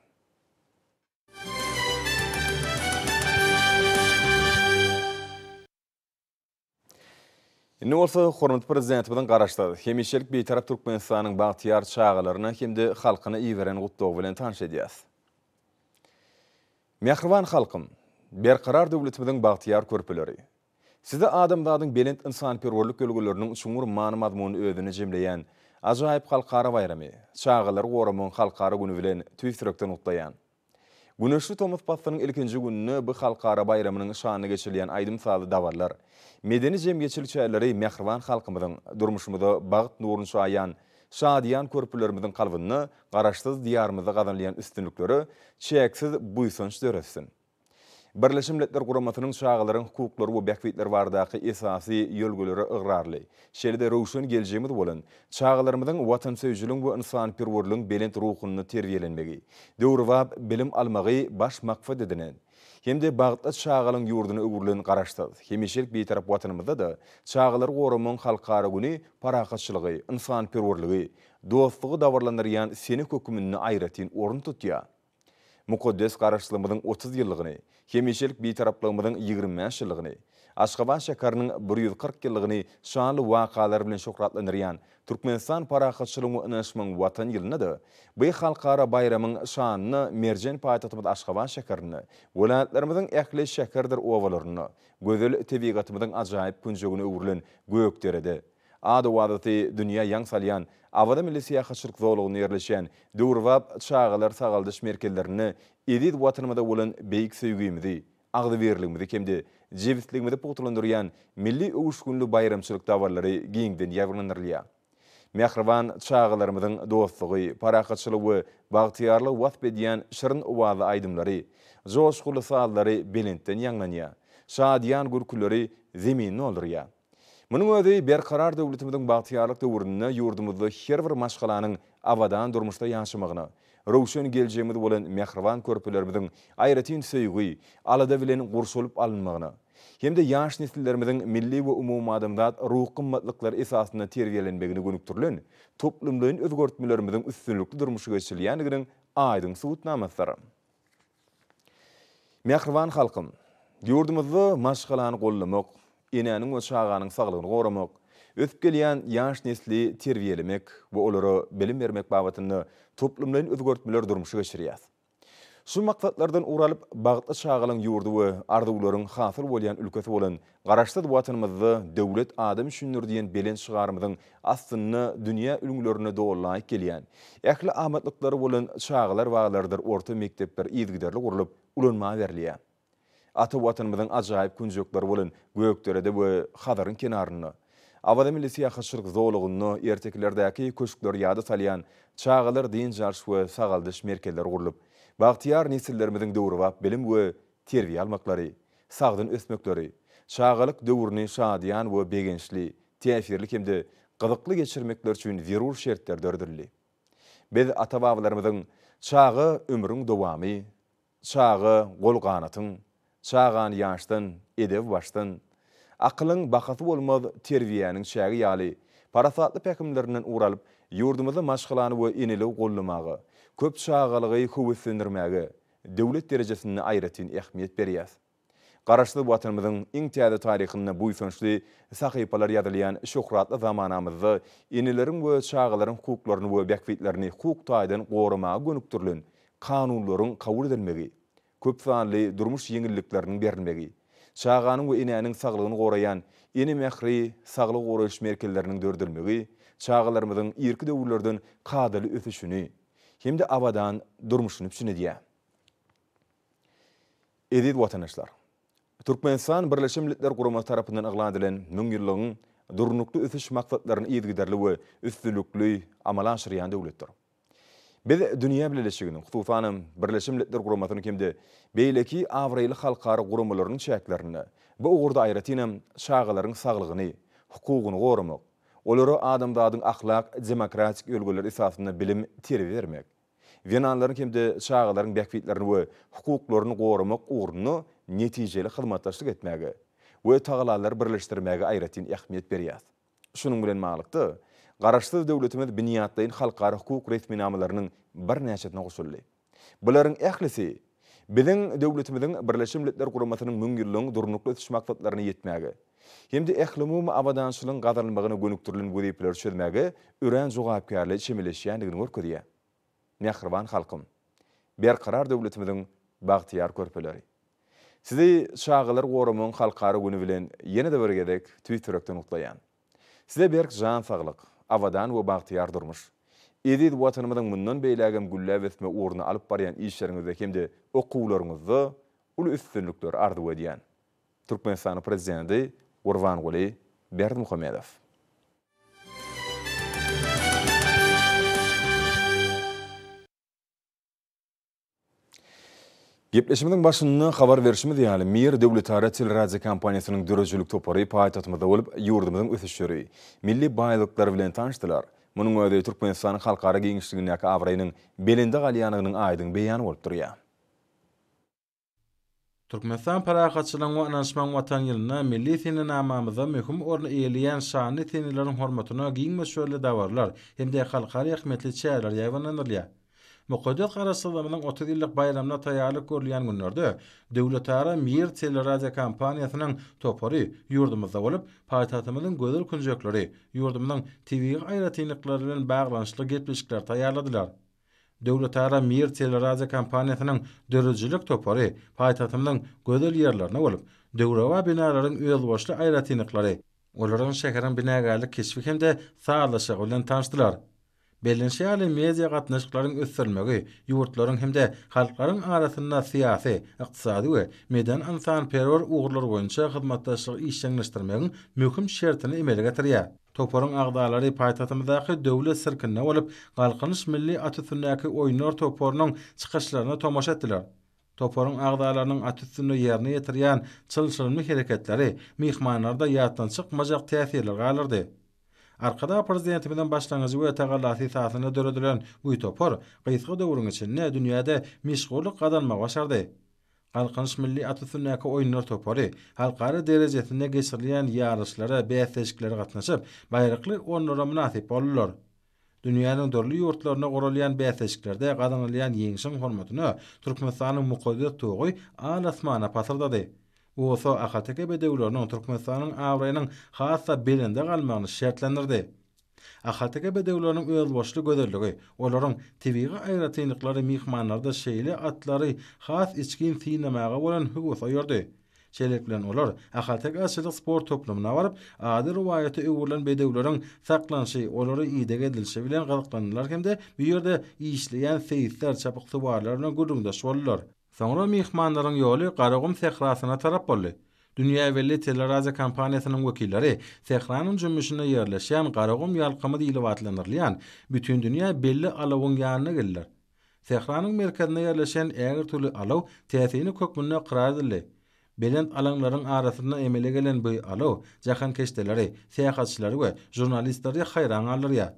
Indi bolsa hormatly Prezidentimiziň Garaşsyz, hemişelik Bitarap Türkmenistanyň bagtyýar çagalaryna hem-de halkyna iberen Gutlagy bilen tanyş edýäris. Mähriban halkym! Berkarar döwletimiziň bagtyýar körpeleri! Sizi adamzadyň belent ynsanperwerlik ýörelgeleriniň çuňňur many-mazmunyny özünde jemleýän ajaýyp halkara baýramy, Çagalary goramagyň halkara güni bilen tüýs ýürekden gutlaýan. Güneşli tomus paslynyň ilkinji gününde bu halkara baýramynyň şanyna geçirilýän aýdym-sazly dabaralar, medeni-jemgyýetçilik çäreleri mähriban halkymyzyň, durmuşymyza bagt nuruny çaýan şadyýan körpelerimiziň kalbynda Garaşsyz Diýarymyzda gazanylýan üstünliklere çäksiz buýsanç döretsin. Birleşen Milletler Guramasynyň çagalaryň hukuklary we bähbitleri baradaky esasy ýörelgelere ygrarly, şeýle-de röwşen geljegimiz bolan çagalarymyzyň watansöýüjiligiň we ynsanperwerligiň belent ruhunda terbiýelenmegi, döwrebap bilim almagy baş maksat edinen hem-de bagtly çagalygyň ýurduna öwrülen Garaşsyz, hemişelik Bitarap Watanymyzda-da Çagalary goramagyň halkara güni parahatçylygy, ynsanperwerligi, dostlugy dabaralandyrýan sene hökmünde aýratyn orun tutýar. Mukaddes Garaşsyzlygymyzyň 30 ýyllygyny, hemişelik Bitaraplygymyzyň 25 ýyllygyny, Aşgabat şäheriniň 140 ýyllygyny şanly wakalar bilen şöhratlandyrýan Türkmenistan parahatçylygyň we ynanyşmagyň Watany ýylynda-da bu halkara baýramyň şanyna merjen paýtagtymyz Aşgabat şäherinde, welaýatlarymyzyň ähli şäherdir obalarynda, gözel tebigatymyzyň ajaýyp künjegine öwrülen Gökderede, Ady-owazasy dünýä ýaň salýan Awaza milli syýahatçylyk zolagynda ýerleşýän döwrebap çagalar sagaldyş merkezlerinde eziz Watanymyza bolan beýik söýgimizi, agzybirligimizi hem-de jebisligimizi pugtalandyrýan milli öwüşginli baýramçylyk dabaralary giňden ýaýbaňlandyrylýar. Mähriban çagalarymyzyň dostlugy, parahatçylygy we bagtyýarlygy wasp edýän şirin owazly aýdymlary, joşgunly sazlary belentden ýaňlanýar, şadyýan gülküleri zemini doldurýar. Munuň özi Berkarar döwletimiziň bagtyýarlyk döwründe ýurdumyzda her bir maşgalanyň abadan durmuşda ýaşamagyna, röwşen geljegimiz bolan mähriban körpelerimiziň aýratyn söýgi, alada bilen gurşalyp alynmagyna hem-de ýaş nesillerimiziň milli we umumadamzat ruhy gymmatlyklary esasynda terbiýelenmegine gönükdirilen toplumlaýyn özgertmelerimiziň üstünlikli durmuşa geçirilýändiginiň aýdyň subutnamasydyr. Mähriban halkym! Ýurdumyzda maşgalany goldamak, enäniň we çaganyň saglygyny goramak, ösüp gelýän ýaş nesli terbiýelemek we olara bilim bermek babatynda toplumlaýyn özgertmeleri durmuşa geçirýäris. Şu maksatlardan ugur alyp, bagtly çagalygyň ýurdy we arzuwlaryň hasyl bolýan ülkesi bolan Garaşsyz Watanymyzda Döwlet adam üçindir diýen belent şygarymyzyň astynda dünýä ülňülerine doly laýyk gelýän, ähli amatlyklary bolan çagalar baglarydyr orta mekdepler yzygiderli gurlup, ulanmaga berilýär. Ata Watanymyzyň ajaýyp künjekleri bolan Gökderede we Hazaryň kenarynda, Awaza milli syýahatçylyk zolagynda ertekilerdäki köşkleri ýada salýan çagalar dynç alyş we sagaldyş merkezleri gurlup, bagtyýar nesillerimiziň döwrebap bilim we terbiýe almaklary, sagdyn ösmekleri, çagalyk döwrüni şadyýan we begençli, täsirli hem-de gyzykly geçirmekleri üçin zerur şertler döredildi. Biz ata-babalarymyzyň Çaga, ömrüň dowamy, Çaga, gol-ganatyň, Çagany ýaşdan, edebi başdan, Akylyň bahasy bolmaz, terbiýäniň çägi ýaly parasatly pähimlerinden ugur alyp, ýurdumyzda maşgalany we eneligi goldamaga, köp çagalygy höweslendirmäge döwlet derejesinde aýratyn ähmiýet berýäs. Garaşsyz Watanymyzyň iň täze taryhynda buýsançly sahypalar ýazylýan şöhratly zamanamyzda eneleriň we çagalaryň hukuklaryny we bähbitlerini hukuk taýdan goramaga gönükdirilen kanunlaryň kabul edilmegi, köp sanly durmuş ýeňillikleriniň berilmegi, çaganyň we enäniň saglygyny goraýan Ene mähri saglygy goraýyş merkezleriniň döredilmegi çagalarymyzyň irki döwürlerden kadaly ösüşini hem-de abadan durmuşyny üpjün edýär. Eziz watandaşlar! Türkmenistan Birleşen Milletler Guramasy tarapyndan yglan edilen Müňýyllygyň Durnukly ösüş maksatlaryny yzygiderli we üstünlikli amala aşyrýan döwletdir. Biz dünýä bileleşiginiň, hususanam, Birleşen Milletler Guramasynyň hem-de beýleki abraýly halkara guramalarynyň çäklerinde bu ugurda aýratynam çagalaryň saglygyny, hukugyny goramak, olara adamzadyň ahlak-demokratik ýörelgeleri esasynda bilim, terbiýe bermek, zenanlaryň hem-de çagalaryň bähbitlerini we hukuklaryny goramak ugrunda netijeli hyzmatdaşlyk etmäge we tagallalary birleşdirmäge aýratyn ähmiýet berýär. Şunuň bilen baglylykda, Garaşsyz döwletimiz binýatlaýyn halkara hukuk resminamalarynyň birnäçesine goşuldy. Bularyň ählisi biziň döwletimiziň Birleşen Milletler Guramasynyň Müňýyllygyň Durnukly ösüş maksatlaryna ýetmäge hem-de ählumumy abadançylygyň gazanylmagyna gönükdirilen wezipeleri çözmäge örän jogapkärli çemeleşýändigini görkezýär. Mähriban halkym! Berkarar döwletimiziň bagtyýar körpeleri! Sizi Çagalary goramagyň halkara güni bilen ýene-de bir gezek tüýs ýürekden gutlaýan. Size berk jan saglyk, abadan we bagtyýar durmuş, eziz Watanymyzyň mundan beýlägem gülläp ösme ugrunda alyp barýan işleriňizde hem-de okuwlaryňyzda uly üstünlikleri arzuw edýän. Türkmenistanyň Prezidenti Gurbanguly Berdimuhamedow. Gepleşigimiziň başynda habar berşimiz ýaly, Mir döwletara teleradiokompaniýasynyň döredijilik topary paýtagtymyzda bolup, ýurdumyzyň ösüşleri, milli baýlyklary bilen tanyşdylar. Munuň özi Türkmenistanyň halkara giňişligindäki abraýynyň belende galýandygynyň aýdyň beýany bolup durýar. Türkmenistan parahatçylygyň we ynanyşmagyň Watany ýylynda milli senenamamyzda möhüm orny eýeleýän şanly seneleriň hormatyna giň möçberli dabaralar hem-de halkara ähmiýetli çäreler ýaýbaňlandyrylýar. Mukaddes Garaşsyzlygymyzyň 30 ýyllyk baýramyna taýýarlyk görülýän günlerde döwletara Mir teleradiokompaniýasynyň topary ýurdumyzda bolup, paýtagtymyzyň gözel künjekleri, ýurdumyzyň tebigy aýratynlyklary bilen baglanyşykly gepleşikleri taýýarladylar. Döwletara Mir teleradiokompaniýasynyň döredijilik topary paýtagtymyzyň gözel ýerlerinde bolup, döwrebap binalaryň özboluşly aýratynlyklary, olaryň şäheriň binagärlik keşbi hem-de sazlaşygy bilen tanyşdylar. Bellenişi ýaly, media gatnaşyklaryň ösdürilmegi ýurtlaryň hem-de halklaryň arasynda syýasy, ykdysady we medeni-ynsanperwer ugurlar boýunça hyzmatdaşlygy işjeňleşdirmegiň möhüm şertini emele getirýär. Toparyň agzalary paýtagtymyzdaky Döwlet sirkinde bolup, Galkynyş milli at üstündäki oýunlar toparynyň çykyşlaryna tomaşa etdiler. Toparyň agzalarynyň at üstünde ýerine ýetirýän çylşyrymly hereketleri myhmanlarda ýatdan çykmajak täsirler galdyrdy. Arkadag Prezidentimiziň başlangyjy we tagallasy esasynda döredilen bu topar gysga döwrüň içinde dünýäde meşhurlyk gazanmagy başardy. Galkynyş milli at üstündäki oýunlar topary halkara derejesinde geçirilýän ýaryşlara, bäsleşiklere gatnaşyp, baýrakly orunlara mynasyp boldular. Dünýäniň dürli ýurtlarynda guralýan bäsleşiklerde gazanylýan ýeňşiň hormatyna Türkmenistanyň mukaddes tugy al-asmana pasyrdady. Bu bolsa ahalteke bedewleriniň Türkmenistanyň abraýynyň has-da belende galmagyny şertlendirdi. Ahalteke bedewleriniň özboluşly gözelligi, olaryň tebigy aýratynlyklary myhmanlarda şeýle atlary has içgin synlamaga bolan höwes oýardy. Şeýlelik bilen, olar Ahalteke atçylyk sport toplumyna baryp, ady rowaýata öwrülen bedewleriň saklanyşy, olara ideg edilişi bilen gyzyklandylar hem-de bu ýerde işleýän seýisler, çapyksuwarlar bilen gürrüňdeş boldular. Soňra myhmanlaryň ýoly Garagum sährasyna tarap boldy. Dünýä belli teleradiokompaniýasynyň wekilleri sähranyň jümmüşinde ýerleşýän Garagum ýalkymy diýlip atlandyrylýan bütindünýä belli alawyň ýanyna geldiler. Sähranyň merkezinde ýerleşen ägirt uly alaw täsinlik hökmünde ykrar edildi. Belent alaňlaryň arasynda emele gelen bu alaw jahankeşdeleri, syýahatçylary we žurnalistleri haýran galdyrýar.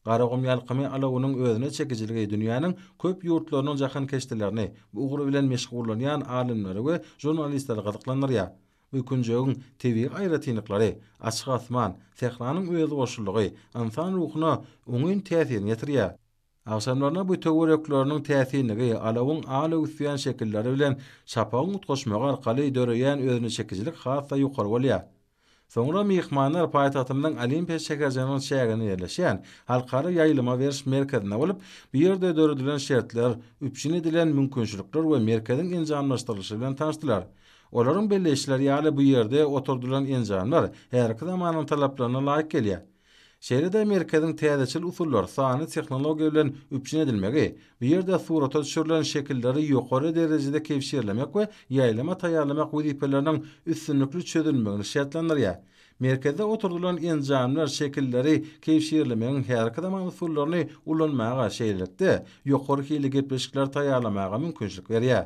Garagum ýalkymy alawynyň özüne çekijiligi dünýäniň köp ýurtlarynyň jahankeşdelerini, bu ugur bilen meşgullanýan alymlary we žurnalistleri gyzyklandyrýar. Bu künjegiň tebigy aýratynlyklary, açyk asman, sähranyň özboluşlylygy ynsan ruhuna oňyn täsirini ýetirýär. Agşamlaryna bu töwerekleriniň täsinligi, alawyň al öwüsýän şekilleri bilen şapagyň utgaşmagy arkaly döreýän özüneçekijilik has-da ýokary bolýar. Soňra myhmanlar paýtagtymyzyň Olimpiýa şäherjiginiň çäginde ýerleşýän Halkara ýaýlyma beriş merkezinde bolup, bu ýerde döredilen şertler, üpjün edilen mümkinçilikler we merkeziň enjamlaşdyrylyşy bilen tanyşdylar. Olaryň belleýişleri ýaly, bu ýerde oturdylan enjamlar häzirki zamanyň talaplaryna laýyk gelýär. Şeýle-de merkeziň täzeçil usullar, sanly tehnologiýa bilen üpjün edilmegi, bu ýerde surata düşürilen şekilleri ýokary derejede kebşirlemek we ýaýlyma taýýarlamak wezipeleriniň üstünlikli çözülmegini şertlendirýär. Merkezde oturdylan enjamlar şekilleri kebşirlemegiň häzirki zaman usullaryny ulanmaga, şeýlelikde, ýokary hilli gepleşikleri taýýarlamaga mümkinçilik berýär.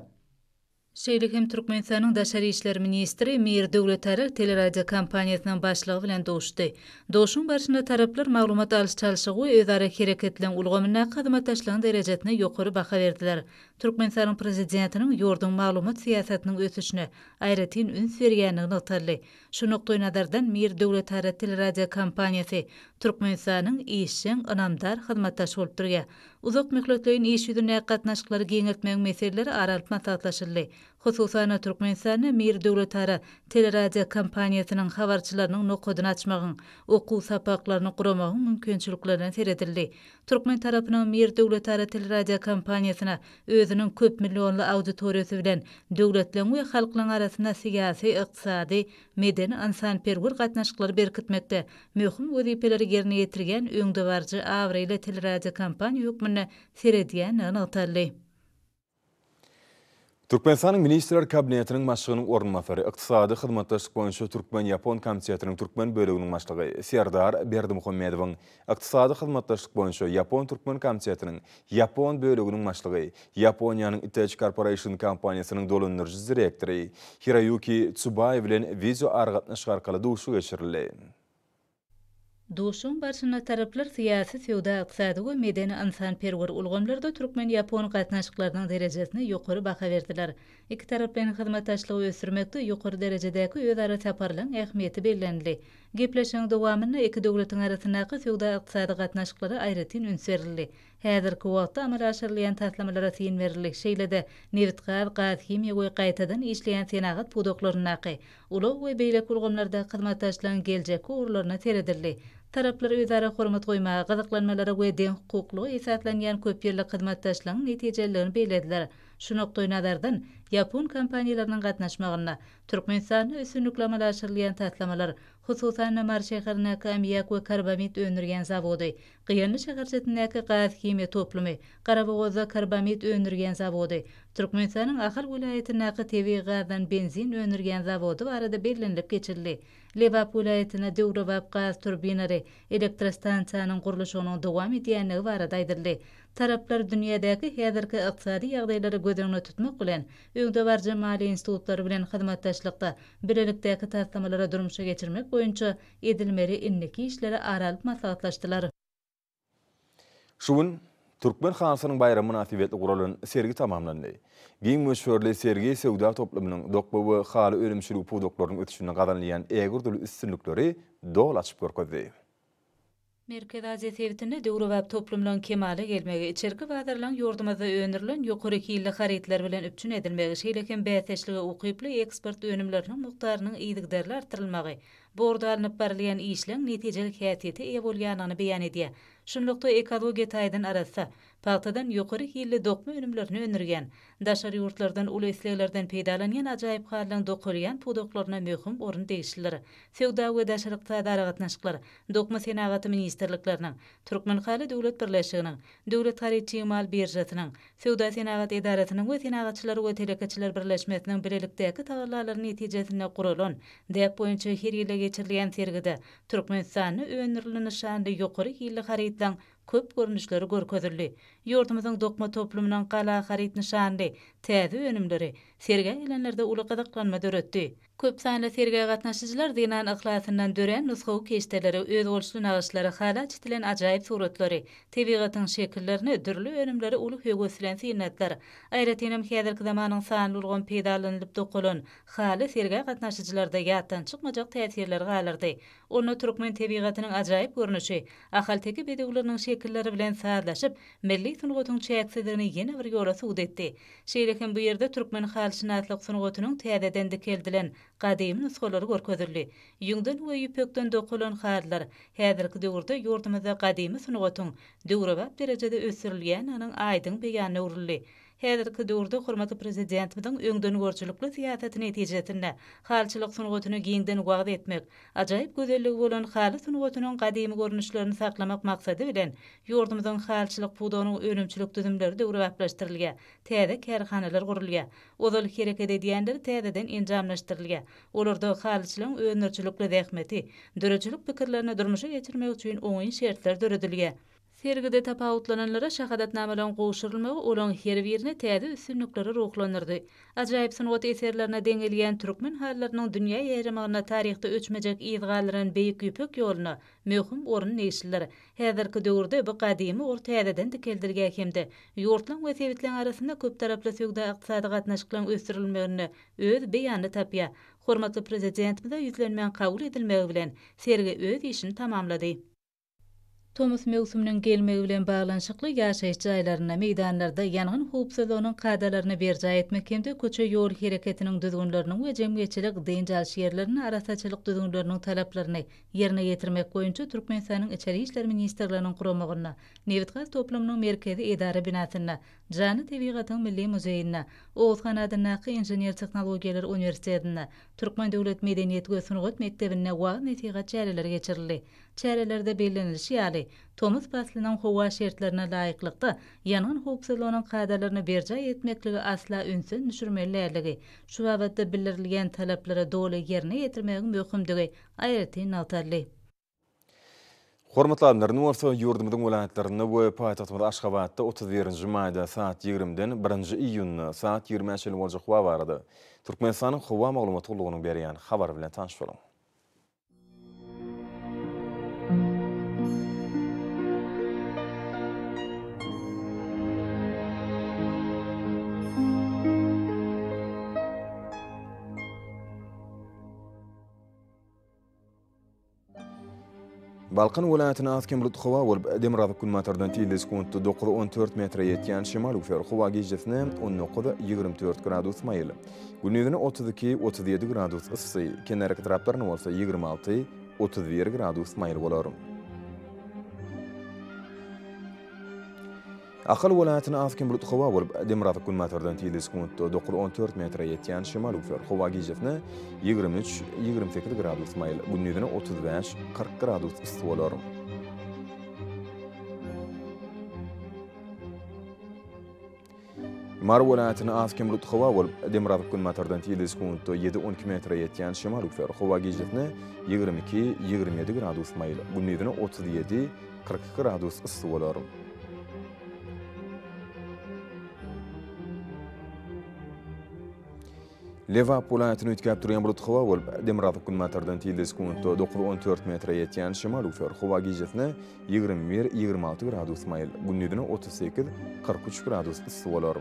Şeýle hem Türkmenistanyň Daşary işler ministri Mir Döwletara teleradiokompaniýasynyň başlygy bilen duşdy. Duşuň barşynda taraplar maglumat alyş-çalşygy we özara hereketleň ulgamyndaky hyzmatdaşlygyň derejesine ýokary baha berdiler. Türkmenistanyň Prezidentiniň ýurduň maglumat syýasatynyň ösüşine aýratyn üns berýändigi nygtaldy. Şu nukdaýnazardan Mir döwletara teleradiokompaniýasy Türkmenistanyň işjeň, ynamdar hyzmatdaşy bolup durýar. Uzak möhletleýin iş ýüzündäki gatnaşyklary giňeltmegiň meseleleri ara alyp maslahatlaşyldy. Hususan-da, Türkmenistanda Mir döwletara teleradiokompaniýasynyň habarçylarynyň nokadyny açmagyň, okuw sapaklaryny guramagyň mümkinçiliklerine seredildi. Türkmen tarapynyň Mir döwletara teleradiokompaniýasyna özüniň köp millionly auditoriýasy bilen döwletleriň we halklaryň arasynda syýasy, ykdysady, medeni-ynsanperwer gatnaşyklary berkitmekde möhüm wezipeleri ýerine ýetirýän öňdebaryjy abraýly teleradiokompaniýa hökmünde seredýändigi nygtaldy. Türkmenistanyň Ministrler Kabinetiniň Başlygynyň orunbasary, Ykdysady hyzmatdaşlyk boýunça türkmen-ýapon komitetiniň türkmen böleginiň başlygy Serdar Berdimuhamedowyň Ykdysady hyzmatdaşlyk boýunça ýapon-türkmen komitetiniň ýapon böleginiň başlygy, Ýaponiýanyň Itech Corporation kompaniýasynyň dolandyryjy direktory Hiroýuki Tsubaýa bilen wideoaragatnaşyk arkaly duşuşyk geçirildi. Duşuşygyň barşynda taraplar syýasy, söwda-ykdysady we medeni-ynsanperwer ulgamlarda türkmen-ýapon gatnaşyklarynyň derejesine ýokary baha berdiler. Ikitaraplaýyn hyzmatdaşlygy ösdürmekde ýokary derejedäki özara saparlaryň ähmiýeti bellenildi. Gepleşigiň dowamynda iki döwletiň arasyndaky söwda-ykdysady gatnaşyklara aýratyn üns berildi. Häzirki wagtda amala aşyrylýan taslamalara syn berildi, şeýle-de nebitgaz, gazhimiýa we gaýtadan işleýän senagat pudaklaryndaky, ulag we beýleki ulgamlardaky hyzmatdaşlygyň geljekki ugurlaryna seredildi. Taraplar özara hormat goýmaga, gyzyklanmalara we deňhukuklyga esaslanýan köpýyllyk hyzmatdaşlygyň netijeliligini bellediler. Şu nukdaýnazardan, ýapon kompaniýalarynyň gatnaşmagynda Türkmenistanda üstünlikli amala aşyrylýan taslamalar, hususan-da, Mary şäherindäki ammiak we karbamid öndürýän zawody, Gyýanly şäherçesindäki gaz-himiýa toplumy, Garabogazda karbamid öndürýän zawody, Türkmenistanyň Ahal welaýatyndaky tebigy gazdan benzin öndürýän zawody barada bellenilip geçildi. Lebap welaýatynda döwrebap gaz turbinaly elektrostansiýanyň gurluşygynyň dowam edýändigi barada aýdyldy. Taraplar dünýädäki häzirki ykdysady ýagdaýlary göz öňünde tutmak bilen, öňdebaryjy maliýe institutlary bilen hyzmatdaşlykda bilelikdäki taslamalary durmuşa geçirmek boýunça edilmeli indiki işleri ara alyp maslahatlaşdylar. Şu gün Türkmen halysynyň baýramy mynasybetli guralan sergi tamamlandy. Giň möçberli sergi söwda toplumynyň dokma we haly önümçiligi pudaklarynyň ösüşinde gazanylýan ägirt uly üstünlikleri doly açyp görkezdi. Merkezi Aziýa sebitinde döwrebap toplumlaryň kemala gelmegi, içerki bazarlaryň ýurdumyzda öndürilen ýokary hilli harytlar bilen üpjün edilmegi, şeýle hem bäsdeşlige ukyply eksport önümleriniň mukdarynyň yzygiderli artdyrylmagy bu ugurda alnyp barylýan işleň netijeli häsiýete eýe bolýandygyny beýan edýär. Şunlukda, ekologiýa taýdan arassa, pagtadan ýokary hilli dokma önümlerini öndürýän, daşary ýurtlardan uly isleglerden peýdalanýan ajaýyp halylaryň dokalýan pudaklaryna möhüm orun degişlidir. Söwda we daşary ykdysady aragatnaşyklar, Dokma senagaty ministrlikleriniň, Türkmenhaly döwlet birleşiginiň, Döwlet haryt çig mal biržasynyň, Söwda-senagat edarasynyň we Senagatçylar we telekeçiler birleşmesiniň bilelikdäki tagallalary netijesinde guralan, däp boýunça her ýylda geçirilýän sergide Türkmenistanda öndürilen nyşanly ýokary hilli harytlaryň köp görnüşleri görkezildi. Ýurdumyzyň dokma toplumynyň Gala haryt nyşanly täze önümleri sergä gelenlerde uly gyzyklanma döretdi. Köp sanly sergä gatnaşyjylar zenan yhlasyndan dörän nusgawy keşdeleri, özboluşly nagyşlary, hala çitilen ajaýyp suratlary, tebigatyň şekillerini, dürli önümleri uly höwes bilen synladylar. Aýratynam häzirki zamanyň sanly ulgamy peýdalanylyp dokalan haly sergä gatnaşyjylarda ýatdan çykmajak täsirleri galdyrdy. Onda türkmen tebigatynyň ajaýyp görnüşi, ahalteke bedewleriniň şekilleri bilen sazlaşyp, milli sungatyň çäksizligini ýene bir ýola subut etdi. Şeýle hem bu ýerde türkmen halyşynaslyk sungatynyň täzeden dikeldilen gadymy nusgalary görkezildi. Ýüňden we ýüpekden dokalan halylar häzirki döwürde ýurdumyzda gadymy sungatyň döwrebap derejede ösdürilýändiginiň aýdyň beýanyna öwrüldi. Häzirki döwürde hormatly Prezidentimiziň öňdengörüjilikli syýasaty netijesinde halyçylyk sungatyny giňden wagyz etmek, ajaýyp gözelligi bolan haly sungatynyň gadymy görnüşlerini saklamak maksady bilen, ýurdumyzyň halyçylyk pudagynyň önümçilik düzümleri döwrebaplaşdyrylýar, täze kärhanalar gurulýar, ozal hereket edýänleri täzeden enjamlaşdyrylýar, olarda halyçylaryň öndürijilikli zähmeti, döredijilik pikirlerini durmuşa geçirmek üçin oňyn şertler döredilýär. Sergide tapawutlananlara şahadatnamalaryň gowşurylmagy olaryň her birini täze üstünliklere ruhlandyrdy. Ajaýyp sungat eserlerine deňelýän türkmen halylarynyň dünýä ýaýramagynda taryhda öçmejek yz galdyran Beýik Ýüpek ýoluna möhüm orun degişlidir. Häzirki döwürde bu gadymy ugur täzeden dikeldilýär hem-de ýurtlaryň we sebitleriň arasynda köptaraply söwda-ykdysady gatnaşyklaryň ösdürilmeginde öz beýanyny tapýar. Hormatly Prezidentimize ýüzlenmäň kabul edilmegi bilen, sergi öz işini tamamlady. Tomus möwsüminiň gelmegi bilen baglanyşykly ýaşaýyş jaýlarynda, meýdanlarda ýangyn howpsuzlygynyň kadalaryny berjaý etmek hem-de köçe-ýol hereketiniň düzgünleriniň we jemgyýetçilik dynç alyş ýerlerinde arassaçylyk düzgünleriniň talaplaryny ýerine ýetirmek boýunça Türkmenistanyň Içeri işler ministrliginiň guramagynda Nebitgaz toplumynyň merkezi edara binasynda Janly tebigatyň milli muzeýinde Oguzhan adyndaky Inžener-tehnologiýalar uniwersitetinde Türkmen döwlet medeniýet we sungat mekdebinde wagyz-nesihat çäreleri geçirildi. Çärelerde bellenilişi ýaly, tomus paslynyň howa şertlerine laýyklykda, ýangyn howpsuzlygynyň kadalaryny berjaý etmekligi asla ünsden düşürmeli däldigi, şu babatda bildirilýän talaplary doly ýerine ýetirmegiň möhümdigi aýratyn nygtaldy. Hormatly alymlar, indi bolsa ýurdumyzyň welaýatlarynda we paýtagtymyz Aşgabatda 31-nji maýda saat ýigrimiden birinji iýunda saat ýigrimä çenli boljak howa barada Türkmenistanyň Howa maglumat gullugynyň berýän habary bilen tanyş boluň. Balkan welaýatynda az-kem bulutly howa bolup, demirgazyk-günbatardan tizligi sekuntda dokuz-on dört metre ýetýän şemal öwser. Howa gijesine 19, 24 gradus maýyl. Gündizine 32, 37 gradus yssy, kenarýaka etraplarynda bolsa 26, 31 gradus maýyl bolar. Ahal welaýatynda az-kem bulutly howa bolup, demirgazyk-günbatardan tizligi sekuntda 9-14 metre ýetýän şemal öwser. Howa gijesine 23, 28 gradus maýyl, gündizine 35, 40 gradus yssy bolar. Mary welaýatynda az-kem bulutly howa bolup, demirgazyk-günbatardan tizligi sekuntda 7-12 metre ýetýän şemal öwser. Howa gijesine 22, 27 gradus maýyl, gündizine 37, 42 gradus yssy bolar. Lebap welaýatynda üýtgäp durýan bulutly howa bolup, demirgazyk-günbatardan tizligi sekuntda 9-14 metre ýetýän şemal öwser. Howa gijesine 21, 26 gradus maýyl, gündizine 38, 43 gradus yssy bolar.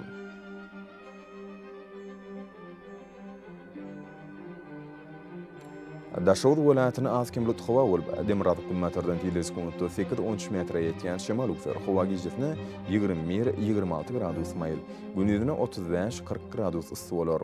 Daşoguz welaýatynda az-kem bulutly howa bolup, demirgazyk-günbatardan tizligi sekuntda sekiz-on üç metre ýetýän şemal öwser. Howa gijesine 21, 26 gradus maýyl, gündizine 35, 40 gradus yssy bolar.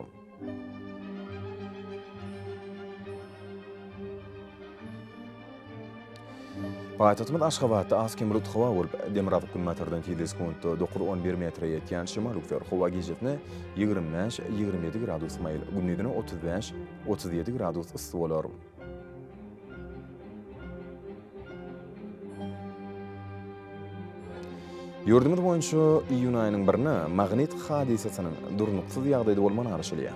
Paýtagtymyz Aşgabatda az-kem bulutly howa bolup, demirgazyk-günbatardan tizligi sekuntda 9-11 metre ýetýän şemal öwser. Howa gijesine 25, 27 gradus maýyl, gündizine 35, 37 gradus yssy bolar. Ýurdumyz boýunça iýun aýynyň birine magnit hadysasynyň durnuksyz ýagdaýda bolmagyna garaşylýar.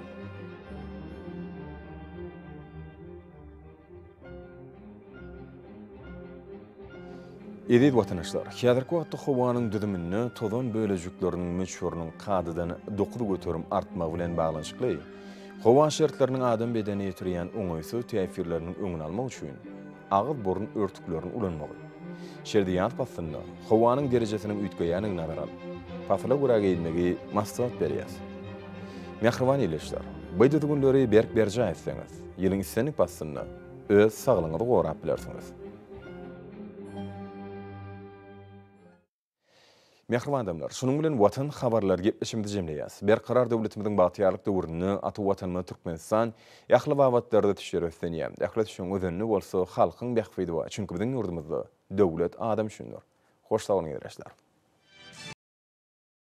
Eziz watandaşlar, häzirki wagtda howanyň düzüminde tozan bölejikleriniň möçberiniň kadadan 9% artmagy bilen baglanyşykly. Howa şertleriniň adam bedenine ýetirýän oňaýsyz täsirleriniň öňüni almak üçin agyz-burun örtüklerini ulanmagy. Şeýle-de ýaz paslynda howanyň derejesiniň üýtgeýändigini nazara alyp, pasyla görä geýinmegi maslahat berýäs. Mähriban ildeşler, bu düzgünleri berk berjaý etseňiz, ýylyň islendik paslynda öz saglygyňyzy gorap bilersiňiz. Mähriban adamlar, şunuň bilen Watan habarlary gepleşigimizi jemleýäs. Berkarar döwletimiziň bagtyýarlyk döwründe ata Watanymyz Türkmenistan ähli babatlarda ösüşlere beslenýär. Ähli ösüşiň özeninde bolsa halkyň bähbidi bar. Çünki biziň ýurdumyzda döwlet adam üçindir. Hoş sag boluň ildeşler.